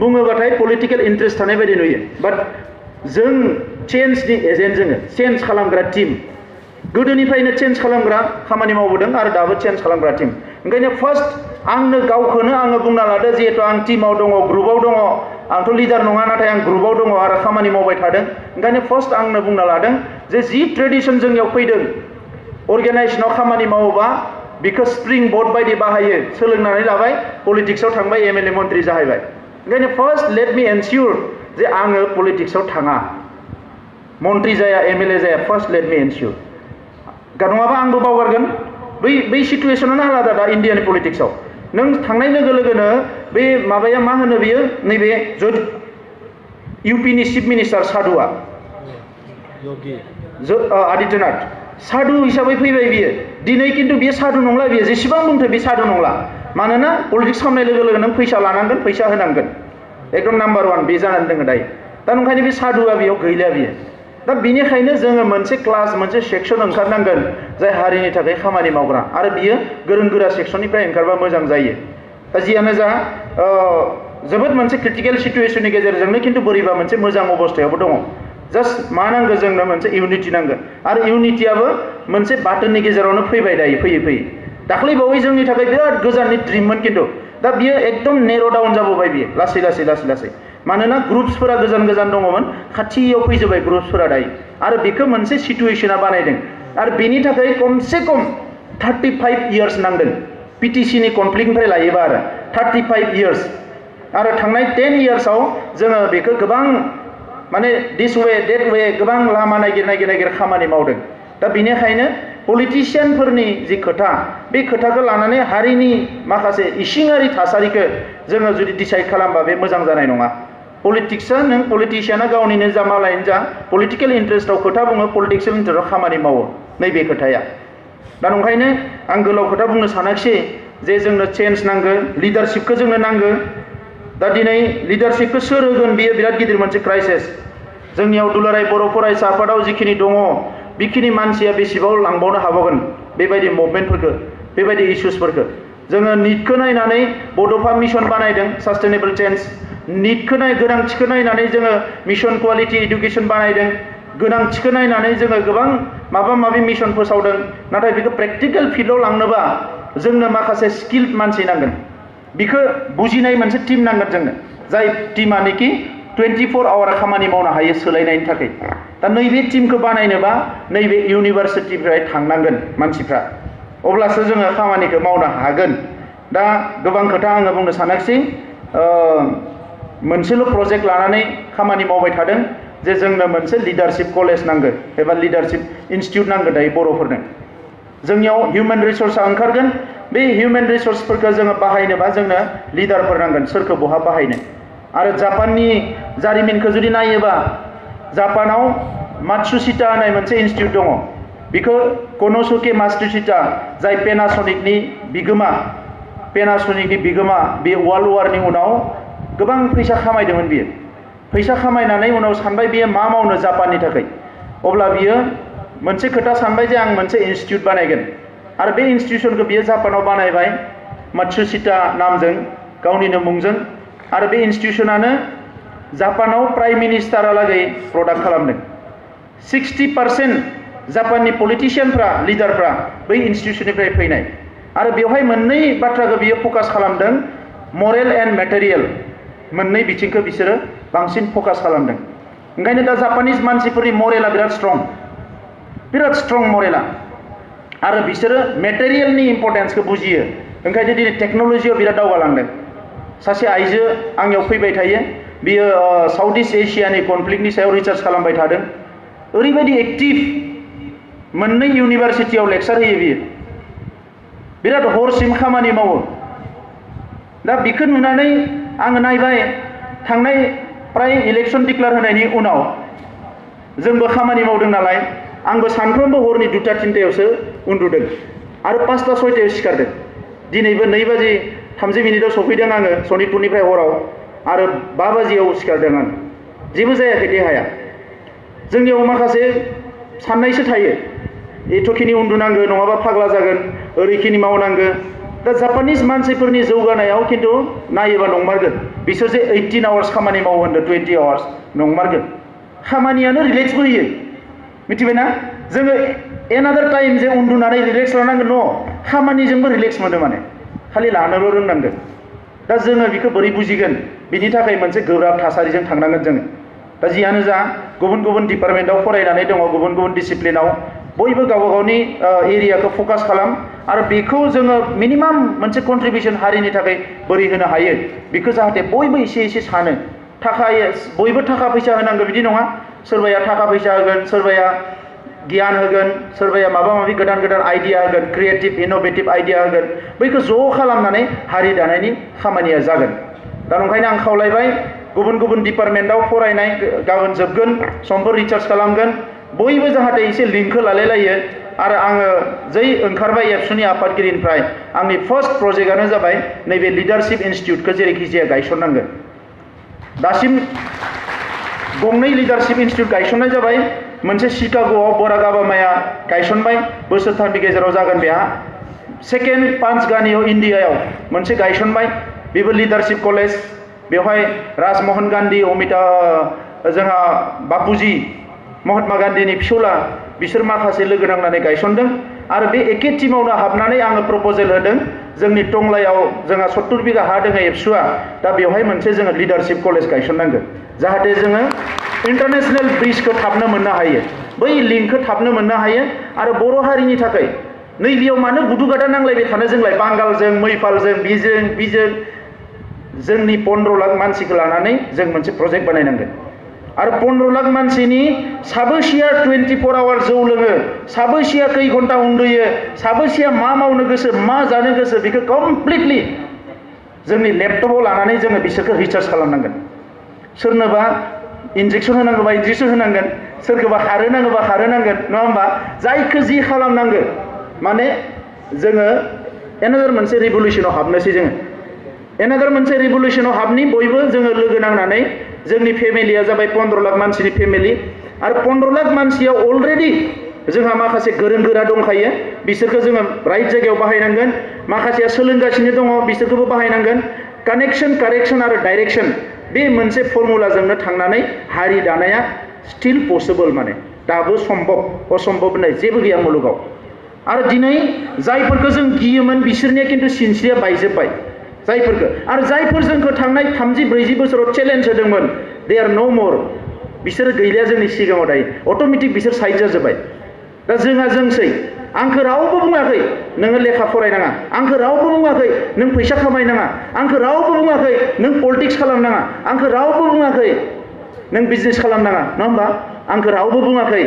बुङोबाथाय पलिटिकेल इन्ट्रेस्ट थानाय बायदि नुयो बाट जों चेन्जनि एजेन्ट जोङो चेन्ज खालामग्रा टीम गोदोनिफ्रायनो चेन्ज खालामग्रा खामानि मावबोदों आरो दाबो चेन्ज खालामग्रा टीम ओंखायनो फार्स्ट आंनो गावखौनो आङो बुंना लादो जिहेतु आं टीमाव दङ ग्रुपआव दङ आंथ' लिडार नङा नाथाय आं ग्रुपआव दङ आरो खामानि मावबाय थादों ओंखायनो फार्स्ट आंनो बुंना लादों जे जि ट्रेडिसन जोंनियाव फैदों अर्गेनाइजेसनाव खामानि मावोबा बिखौ स्प्रिं बोर्ड बायदि बाहायो सोलोंनानै लाबाय पलिटिक्सआव थांबाय एमएलए मन्त्रि जाहैबाय ओंखायनो फार्स्ट लेट मी एनसियर जे आङो पलिटिक्सआव थाङा मन्त्रि जाया एमएलए जाया फार्स्ट लेट मी एनसियर नङाबा आंबो बावगारगोन बै सिटुएसनानो आलादा दा इन्डियानि पलिटिक्सआव नों थांनाय लोगो लोगोनो बे माबाया मा होनो बियो नैबे इउपिनि चिफ मिनिस्टार साधुआ आदित्यनाथ साधु हिसाबै फैबाय बियो दिनै खिन्थु बियो साधु नंला बियो जेसेबां बुंथो बे साधु नंला मानोना पलिटिक्स खालामनाय लोगो लोगो नों फैसा लानांगोन फैसा होनांगोन एकदम नाम्बार 1 बे जानानै दङ दायो दा ओंखायनो बे साधुआ बेयाव गैलिया बियो दा बेनिखायनो जोङो मोनसे क्लास मोनसे सेक्सन ओंखारनांगोन जाय हारिनि थाखाय खामानि मावग्रा आरो बियो गोरों गोरा सेक्सननिफ्राय ओंखारबा मोजां जायो दा जियानो जा जोबोद मोनसे क्रिटिकेल सिचुएशननि गेजेरजोंनो खिन्थु बोरैबा मोनसे मोजां अबस्थायावबो दङ जास्ट मा नांगौ जोंनो मोनसे इउनिटि नांगौ आरो इउनिटियाबो मोनसे बाथोननि गेजेरावनो फैबाय दायो फैयै फैयै दाख्लै बावै जोंनि थाखाय बिराद गोजाननि ड्रिममोन खिन्थु दा बियो एकदम नेर' डाउन जाबोबाय बियो लासै लासै लासै लासै मानोना ग्रुप्सफोरा गोजान गोजान दङमोन खाथियाव फैजोब्बाय ग्रुप्सफोरा दायो आरो बेखौ मोनसे सिचुएशना बानायदों आरो बेनि थाखाय खमसे खम 35 इयार्स नांदों पिटिसिनि कनफ्लिक्टनिफ्राय लायोबा आरो 35 इयार्स आरो थांनाय 10 इयार्सआव जोङो बेखौ गोबां माने दिस वे डेट वे गोबां लामा नागिर खामानि मावदों दा बेनिखायनो पलिटिशियानफोरनि जि खोथा बे खोथाखौ लानानै हारिनि माखासे इसिङारि थासारिखौ जोङो जुदि डिसाइड खालामबा बे मोजां जानाय नङा पलिटिक्सआ नों पलिटिशियाना गावनिनो जा मालायनो जा पलिटिकेल इन्टारेस्टआव खोथा बुङो पलिटिक्सआव इन्टारेस्टआव खामानि मावो नैबे खोथाया दा नंखायनो आं गोलाव खोथा बुंनो सानाखिसै जे जोंनो चेन्ज नांगौ लिडारशिपखौ जोंनो नांगौ दा दिनै लिडारशिपखौ सोर होगोन बेयो बिराद गिदिर मोनसे क्राइसिस जोंनियाव दुलाराय बर' फरायसा आफादाव जिखिनि दङ बेखिनि मानसिया बेसेबां लांबावनो हाबावगोन बेबायदि मुभमेन्टफोरखौ बेबायदि इस्युसफोरखौ जोङो निटखौ नायनानै बड'फा मिशन बानायदों सास्टेनेबल चेन्ज निटखौ गोनांथिखौ नायनानै जोङो मिशन क्वालिटि इडुकेसन बानायदों गोनांथिखौ नायनानै जोङो गोबां माबा माबि मिशन फोसावदों नाथाय बेखौ प्रेक्टिकेल फिल्डआव लांनोबा जोंनो माखासे स्किल्ड मानसि नांगोन बेखौ बुजिनाय मोनसे टीम नांगोन जोंनो जाय टीमानोखि 24 आवार खामानि मावनो हायो सोलायनायनि थाखाय दा नैबे टीमखौ बानायनोबा नैबे इउनिभार्सिटिनिफ्राय थांनांगोन मानसिफ्रा अब्लासो जोङो खामानिखौ मावनो हागोन दा गोबां खोथा आङो बुंनो सानाखिसै मोनसेल' प्रजेक्ट लानानै खामानि मावबाय थादों जे जोंनो मोनसे लिडारशिप कलेज नांगौ एबा लिडारशिप इनस्टिट्यूट नांगौ दायो बर'फोरनो जोंनियाव हिउमेन रिसोर्सआ ओंखारगोन बे हिउमेन रिसोर्सफोरखौ जोङो बाहायनोबा जोंनो लिडारफोर नांगोन सोरखौ बहा बाहायनो आरो जापाननि जारिमिनखौ जुदि नायोबा जापानाव मात्सुशिता होननाय मोनसे इनस्टिट्यूट दङ बेखौ कन'सुके मात्सुशिता जाय पेनासनिकनि बिगोमा बे वर्ल्ड वारनि उनाव गोबां फैसा खामायदोंमोन बियो फैसा खामायनानै उनाव सानबाय बियो मा मावनो जापाननि थाखाय अब्ला बियो मोनसे खोथा सानबाय जे आं मोनसे इनस्टिट्यूट बानायगोन आरो बे इनस्टिट्यूशनखौ बियो जापानाव बानायबाय मात्सुशिता नामजों गावनिनो मुंजों आरो बे इनस्टिट्यूशनानो जापानाव प्राइम मिनिस्टारालागै प्रडाक्ट खालामदों 60% जापाननि पलिटिशियानफ्रा लिडारफ्रा बै इनस्टिट्यूशननिफ्राय फैनाय आरो बेवहाय मोननै बाथ्राखौ बियो फकास खालामदों मरेल एन्ड मेटेरियेल मोननै बिथिंखौ बिसोरो बांसिन फकास खालामदों ओंखायनो दा जापानिस मानसिफोरनि मरेला बिराद स्ट्रं मरेला आरो बिसोरो मेटेरियेलनि इम्पर्टेन्सखौ बुजियो ओंखायनो दिनै टेक्न'लजियाव बिराद दावगालांदों सासे आइजो आंनियाव फैबाय थायो बियो साउथ इस्ट एशियानि कनफ्लिक्टनि सायाव रिसार्च खालामबाय थादों ओरैबायदि एक्टिभ मोननै इउनिभार्सिटियाव लेक्चार होयो बियो बिराद हरसिम खामानि मावो दा बेखौ नुनानै आङो नायबाय थांनाय प्राय इलेक्सन डिक्लेयार होनायनि उनाव जोंबो खामानि मावदों नालाय आंबो सानफ्रोमबो हरनि 2-3 उन्दुदों आरो 5-6 सिखारदों दिनैबो 2:30 सफैदों आङो सनितपुरनिफ्राय हराव आरो 5 बाजियाव सिखारदों आं जेबो जायाखै देहाया जोंनियाव माखासे साननायसो थायो एथ'खिनि उन्दुनांगौ नङाबा फाग्ला जागोन ओरैखिनि मावनांगौ दा जापानिस मानसिफोरनि जौगानायाव खिन्थु नायोबा नंमारगोन बिसोर जे 18 आवार्स खामानि मावो होनदों 20 आवार्स नंमारगोन खामानियानो रिलेक्सबो होयो मिथिबायना जोङो एनादार टाइम जे उन्दुनानै रिलेक्स लानांगोन न' खामानिजोंबो रिलेक्स मोनो माने खालि लानोल' रोंनांगोन दा जोङो बेखौ बोरै बुजिगोन बिनि थाखाय मोनसे गोब्राब थासारिजों थांनांगोन जोङो दा जियानो जा गुबुन गुबुन डिपार्टमेन्टआव फरायनानै दङ गुबुन गुबुन डिसिप्लिनाव बयबो गावबा गावनि एरियाखौ फकास खालाम आरो बेखौ जोङो मिनिमाम मोनसे कन्ट्रिबिउसन हारिनि थाखाय बोरै होनो हायो बेखौ जाहाथे बयबो एसे सानो बयबो थाखा फैसा होनांगौ बिदि नङा सोरबाया थाखा फैसा होगोन सोरबाया गियान होगोन सोरबाया माबा माबि गोदान आइडिया होगोन क्रिएटिभ इनोभेटिभ आइडिया होगोन बैखौ ज' खालामनानै हारि दानायनि खामानिया जागोन दा ओंखायनो आं खावलायबाय गुबुन गुबुन डिपार्टमेन्टआव फरायनाय गाबोन जोबगोन समफोर रिसार्च खालामगोन बयबो जाहाथे एसे लिंकखौ लालायलायो आरो आङो जै ओंखारबाय एबसुनि आफादगिरिनिफ्राय आंनि फार्स्ट प्रजेक्टआनो जाबाय नैबे लिडारशिप इनस्टिट्यूटखौ जेरैखि जाया गायसननांगोन दासिम 2 लिडारशिप इनस्टिट्यूट गायसननाय जाबाय मोनसे शिकागोआव बराक ओबामाया गायसनबाय बोसोरथामनि गेजेराव जागोन बेहा सेकेंड पांचगानियाव इन्डियायाव मोनसे गायसनबाय बेबो लिडारशिप कलेज बेवहाय राजमोहन गान्धी जोंहा बापुजी महात्मा गान्धीनि फिसौला बिसोर माखासे लोगो नांनानै गायसनदों आरो बे एखे टीमावनो हाबनानै आङो प्रप'जेल होदों जोंनि टंलायाव जोंहा 70 बिगा हा दङ एबसुआ दा बेवहाय मोनसे जोङो लिडारशिप कलेज गायसननांगोन जाहाथे जोङो इंटरनेशनल ब्रिजखौ थाबनो मोननो हायो बै लिंकखौ थाबनो मोननो हायो आरो बर' हारिनि थाखाय नैबेयाव मानो गुदु गादा नांलायबाय थानो जोंलाय बांगालजों मैफालजों बिजों जोंनि 15 लाख मानसिखौ लानानै जों मोनसे प्रजेक्ट बानायनांगोन आरो 15 लाख मानसिनि साबेसेया 24 आवार्स जौ लोङो साबेसेया खै घन्टा उन्दुयो साबेसेया मा मावनो गोसो मा जानो गोसो बेखौ कमप्लिटलि जोंनि लेपटपाव लानानै जोङो बिसोरखौ रिसार्च खालामनांगोन सोरनोबा इन्जेक्सन होनांगौबा इन्जेक्सन होनांगोन सोरखौबा खारहोनांगौबा खारहोनांगोन नङा होमबा जायखौ जि खालामनांगौ माने जोङो एनादार मोनसे रिभलिउसनाव हाबनोसै जोङो एनादार मोनसे रिभलिउसनाव हाबनि बयबो जोङो लोगो नांनानै जोंनि फेमिलिया जाबाय 15 लाख मानसिनि फेमिलि आरो 15 लाख मानसियाव अलरेडि जोंहा माखासे गोरों गोरा दंखायो बिसोरखौ जोङो राइट जायगायाव बाहायनांगोन माखासेया सोलोंगासिनो दङ बिसोरखौबो बाहायनांगोन कानेक्सन कारेक्सन आरो डाइरेक्सन बे मोनसे फर्मुलाजोंनो थांनानै हारि दानाया स्टिल पसिबल माने दाबो सम्भब असम्भब होननाय जेबो गैया मुलुगाव आरो दिनै जायफोरखौ जों गियोमोन बिसोरनिया खिन्थु सिनस्रिया बायजोब्बाय जायफोरखौ आरो जायफोर जोंखौ थांनाय 30-40 बोसोराव चेलेन्ज होदोंमोन दे आर नो मोर बिसोर गैलिया जोंनि सिगाङाव दायो अट'मेटिक बिसोर साइड जाजोब्बाय दा जोंहा जोंसै आंखौ रावबो बुङाखै नोङो लेखा फरायनाङा आंखौ रावबो बुङाखै नों फैसा खामायनाङा आंखौ रावबो बुङाखै नों पलिटिक्स खालामनाङा आंखौ रावबो बुङाखै नों बिजनेस खालामनाङा नङा होमबा आंखौ रावबो बुङाखै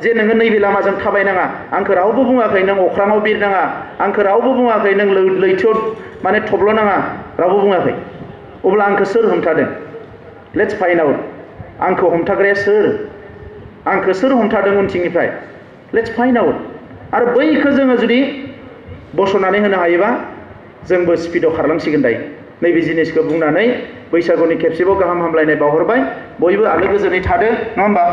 जे नोङो नैबे लामाजों थाबायनाङा आंखौ रावबो बुङाखै नों अख्राङाव बिरनाङा आंखौ रावबो बुङाखै नों लैथोआव माने थब्ल'नाङा रावबो बुङाखै अब्ला आंखौ सोर हमथादों लेट्स फाइन्ड आउट आंखौ हमथाग्राया सोर आंखौ सोर हमथादों उनथिंनिफ्राय लेट्स फाइन्ड आउट आरो बैखौ जोङो जुदि बस'नानै होनो हायोबा जोंबो स्पिडआव खारलांसिगोन दायो नैबे जिनिसखौ बुंनानै बैसागुनि खेबसेबाव गाहाम हामलायनाय बावहरबाय बयबो आलो गोजोनै थादो नङा होमबा